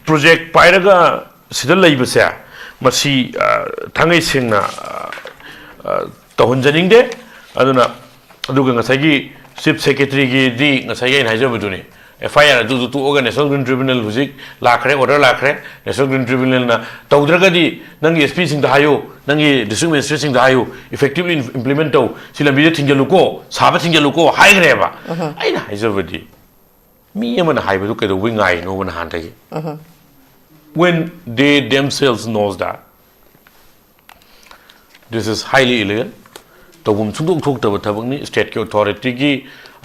ꯄ꯭ꯔꯣꯖꯦꯛ ꯄꯥꯏꯔꯒ ꯁꯤꯗ ꯂꯩꯕꯁꯦ, ꯃꯁꯤ, ꯑ, ꯊꯥꯡꯒꯩ ꯁꯦꯡꯅ, ꯑ, ꯑ, ꯇꯧꯍꯟꯖꯅꯤꯡꯗꯦ꯫ ꯑꯗꯨꯅ, ꯑꯗꯨꯒ ꯉꯁꯥꯏꯒꯤ ꯆꯤꯐ ꯁꯦꯀ꯭ꯔꯦꯇꯔꯤꯒꯤꯗꯤ ꯉꯁꯥꯏꯒꯤ ꯑꯩꯅ ꯍꯥꯏꯖꯕꯗꯨꯅꯤ, ꯑꯦꯐ ꯑꯥꯏ ꯑꯥꯔ ꯑꯗꯨꯗꯨ ꯇꯣꯛꯑꯒ ꯅꯦꯁꯅꯦꯜ ꯒ꯭ꯔꯤꯟ ꯇ꯭ꯔꯤꯕ꯭ꯌꯨꯅꯦꯜ ꯍꯧꯖꯤꯛ ꯂꯥꯛꯈ꯭ꯔꯦ, ꯑꯣꯔꯗꯔ ꯂꯥꯛꯈ꯭ꯔꯦ꯫ ꯅꯦꯁꯅꯦꯜ ꯒ꯭ꯔꯤꯟ ꯇ꯭ꯔꯤꯕ꯭ꯌꯨꯅꯦꯜꯅ ꯇꯧꯗ꯭ꯔꯒꯗꯤ ꯅꯪꯒꯤ ꯑꯦꯁ ꯄꯤꯁꯤꯡꯗ ꯍꯥꯏꯌꯨ, ꯅꯪꯒꯤ ꯗꯤꯁꯇ꯭ꯔꯤꯛ ꯃꯦꯖꯤꯁꯇ꯭ꯔꯦꯠꯁꯤꯡꯗ ꯍꯥꯏꯌꯨ, ꯏꯐꯦꯛꯇꯤꯕꯂꯤ ꯏꯝꯄ꯭ꯂꯤꯃꯦꯟ ꯇꯧ, ꯁꯤ ꯂꯝꯕꯤꯗ ꯊꯤꯡꯖꯤꯜꯂꯨꯀꯣ, ꯁꯥꯕ ꯊꯤꯡꯖꯤꯜꯂꯨꯀꯣ ꯍꯥꯏꯈ꯭ꯔꯦꯕ꯫ ꯑꯩꯅ ꯍꯥꯏꯖꯕꯗꯤ, ꯃꯤ ꯑꯃꯅ ꯍꯥꯏꯕꯗꯨ ꯀꯩꯗꯧꯕꯩ ꯉꯥꯏꯔꯤꯅꯣꯕ ꯅꯍꯥꯟꯗꯒꯤ? When they themselves knows that this is highly illegal, ꯇꯧꯐꯝ ꯁꯨꯡꯊꯣꯛ ꯊꯣꯛꯇꯕ ꯊꯕꯛꯅꯤ, ꯁ꯭ꯇꯦꯠꯀꯤ ꯑꯣꯊꯣꯔꯤꯇꯤꯒꯤ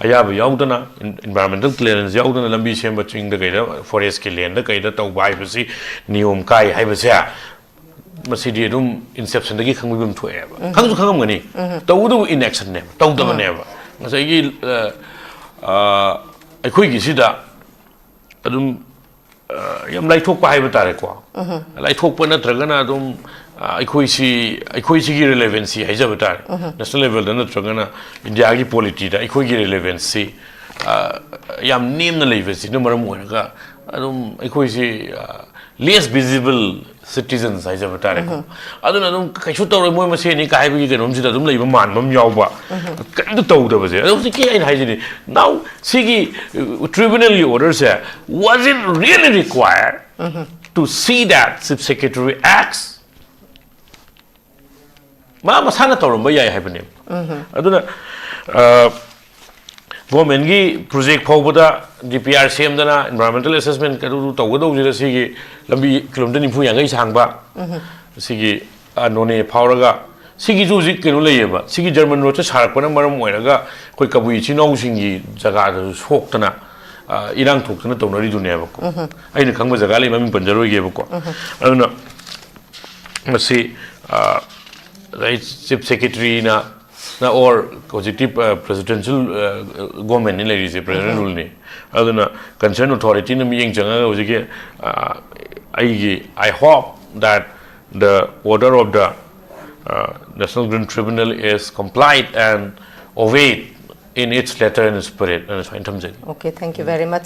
ꯑꯌꯥꯕ ꯌꯥꯎꯗꯅ, environmental clearance ꯌꯥꯎꯗꯅ ꯂꯝꯕꯤ ꯁꯦꯝꯕ, ꯆꯤꯡꯗ ꯀꯩꯗ, forestꯀꯤ landꯗ ꯀꯩꯗ ꯇꯧꯕ ꯍꯥꯏꯕꯁꯤ ꯅꯤꯌꯣꯝ ꯀꯥꯏ ꯍꯥꯏꯕꯁꯦ, ꯃꯁꯤꯗꯤ ꯑꯗꯨꯝ inceptionꯗꯒꯤ ꯈꯪꯕꯤꯐꯝ ꯊꯣꯛꯑꯦꯕ꯫ ꯈꯪꯁꯨ ꯈꯪꯉꯝꯒꯅꯤ꯫ ꯇꯧꯕꯇꯕꯨ inactionꯅꯦꯕ, ꯇꯧꯗꯕꯅꯦꯕ꯫ ꯉꯁꯥꯏꯒꯤ, ꯑ, ꯑ, ꯑꯩꯈꯣꯏꯒꯤꯁꯤꯗ ꯑꯗꯨꯝ, ꯑ, ꯌꯥꯝ ꯂꯥꯏꯊꯣꯛꯄ ꯍꯥꯏꯕ ꯇꯥꯔꯦꯀꯣ꯫ ꯂꯥꯏꯊꯣꯛꯄ ꯅꯠꯇ꯭ꯔꯒꯅ ꯑꯗꯨꯝ, ꯑ, ꯑꯩꯈꯣꯏꯁꯤ, ꯑꯩꯈꯣꯏꯁꯤꯒꯤ relevancy ꯍꯥꯏꯖꯕ ꯇꯥꯔꯦ꯫ National levelꯗ ꯅꯠꯇ꯭ꯔꯒꯅ Indiaꯒꯤ polityꯗ ꯑꯩꯈꯣꯏꯒꯤ relevancy, ꯑ, ꯌꯥꯝ ꯅꯦꯝꯅ ꯂꯩꯕꯁꯤꯅ ꯃꯔꯝ ꯑꯣꯏꯔꯒ ꯑꯗꯨꯝ ꯑꯩꯈꯣꯏꯁꯤ, ꯑ, less visible citizens ꯍꯥꯏꯖꯕ ꯇꯥꯔꯦꯀꯣ꯫ ꯑꯗꯨꯅ ꯑꯗꯨꯝ ꯀꯩꯁꯨ ꯇꯧꯔꯣꯏ, ꯃꯣꯏ ꯃꯁꯦꯟꯅꯤ ꯀꯥꯏ ꯍꯥꯏꯕꯒꯤ ꯀꯩꯅꯣꯝꯁꯤꯗ ꯑꯗꯨꯝ ꯂꯩꯕ ꯃꯥꯟꯕ ꯑꯃ ꯌꯥꯎꯕ꯫ ꯀꯔꯤꯝꯇ ꯇꯧꯗꯕꯁꯦ꯫ ꯑꯗꯣ ꯍꯧꯖꯤꯛꯀꯤ ꯑꯩꯅ ꯍꯥꯏꯁꯤꯅꯤ, now ꯁꯤꯒꯤ, uh, tribunalꯒꯤ orderꯁꯦ, was it really required to see that Chief Secretary acts? ꯃꯥ ꯃꯁꯥꯅ ꯇꯧꯔꯝꯕ ꯌꯥꯏ ꯍꯥꯏꯕꯅꯦꯕ꯫ ꯑꯗꯨꯅ, ꯑ, governmentꯀꯤ project ꯐꯥꯎꯕꯗ DPR ꯁꯦꯝꯗꯅ environmental assessment ꯑꯗꯨ ꯇꯧꯒꯗꯧꯁꯤꯗ ꯁꯤꯒꯤ ꯂꯝꯕꯤ kilometre ꯅꯤꯐꯨ ꯌꯥꯡꯈꯩ ꯁꯥꯡꯕ, ꯁꯤꯒꯤ, ꯑ, ꯅꯣꯅꯦ ꯐꯥꯎꯔꯒ, ꯁꯤꯒꯤꯁꯨ ꯍꯧꯖꯤꯛ ꯀꯩꯅꯣ ꯂꯩꯌꯦꯕ, ꯁꯤꯒꯤ German roadꯁꯦ ꯁꯥꯔꯛꯄꯅ ꯃꯔꯝ ꯑꯣꯏꯔꯒ ꯑꯩꯈꯣꯏ ꯀꯕꯨꯏ ꯏꯆꯤꯟ ꯏꯅꯥꯎꯁꯤꯡꯒꯤ ꯖꯒꯥꯗꯁꯨ ꯁꯣꯛꯇꯅ, ꯑ, ꯏꯔꯥꯡ ꯊꯣꯛꯇꯅ ꯇꯧꯅꯔꯤꯗꯨꯅꯦꯕꯀꯣ꯫ ꯑꯩꯅ ꯈꯪꯕ ꯖꯒꯥ ꯂꯩ, ꯃꯃꯤꯡ ꯄꯟꯖꯔꯣꯏꯒꯦꯕꯀꯣ꯫ ꯑꯗꯨꯅ ꯃꯁꯤ, ꯑ, ꯉꯁꯥꯏ Chief Secretaryꯅ, ꯅ or ꯍꯧꯖꯤꯛꯇꯤ, ꯑ, presidential, ꯑ, governmentꯅꯤ ꯂꯩꯔꯤꯁꯦ, president ruleꯅꯤ꯫ ꯑꯗꯨꯅ concern authorityꯅ ꯃꯤꯠꯌꯦꯡ ꯆꯪꯉꯒ ꯍꯧꯖꯤꯛꯀꯤ, ꯑ, ꯑꯩꯒꯤ, I hope that the order of the, uh, National Green Tribunal is complied and obeyed in its letter and spirit, ꯑꯅ ꯁꯨꯃꯥꯏꯅ ꯊꯝꯖꯒꯦ꯫ Okay, thank you very much.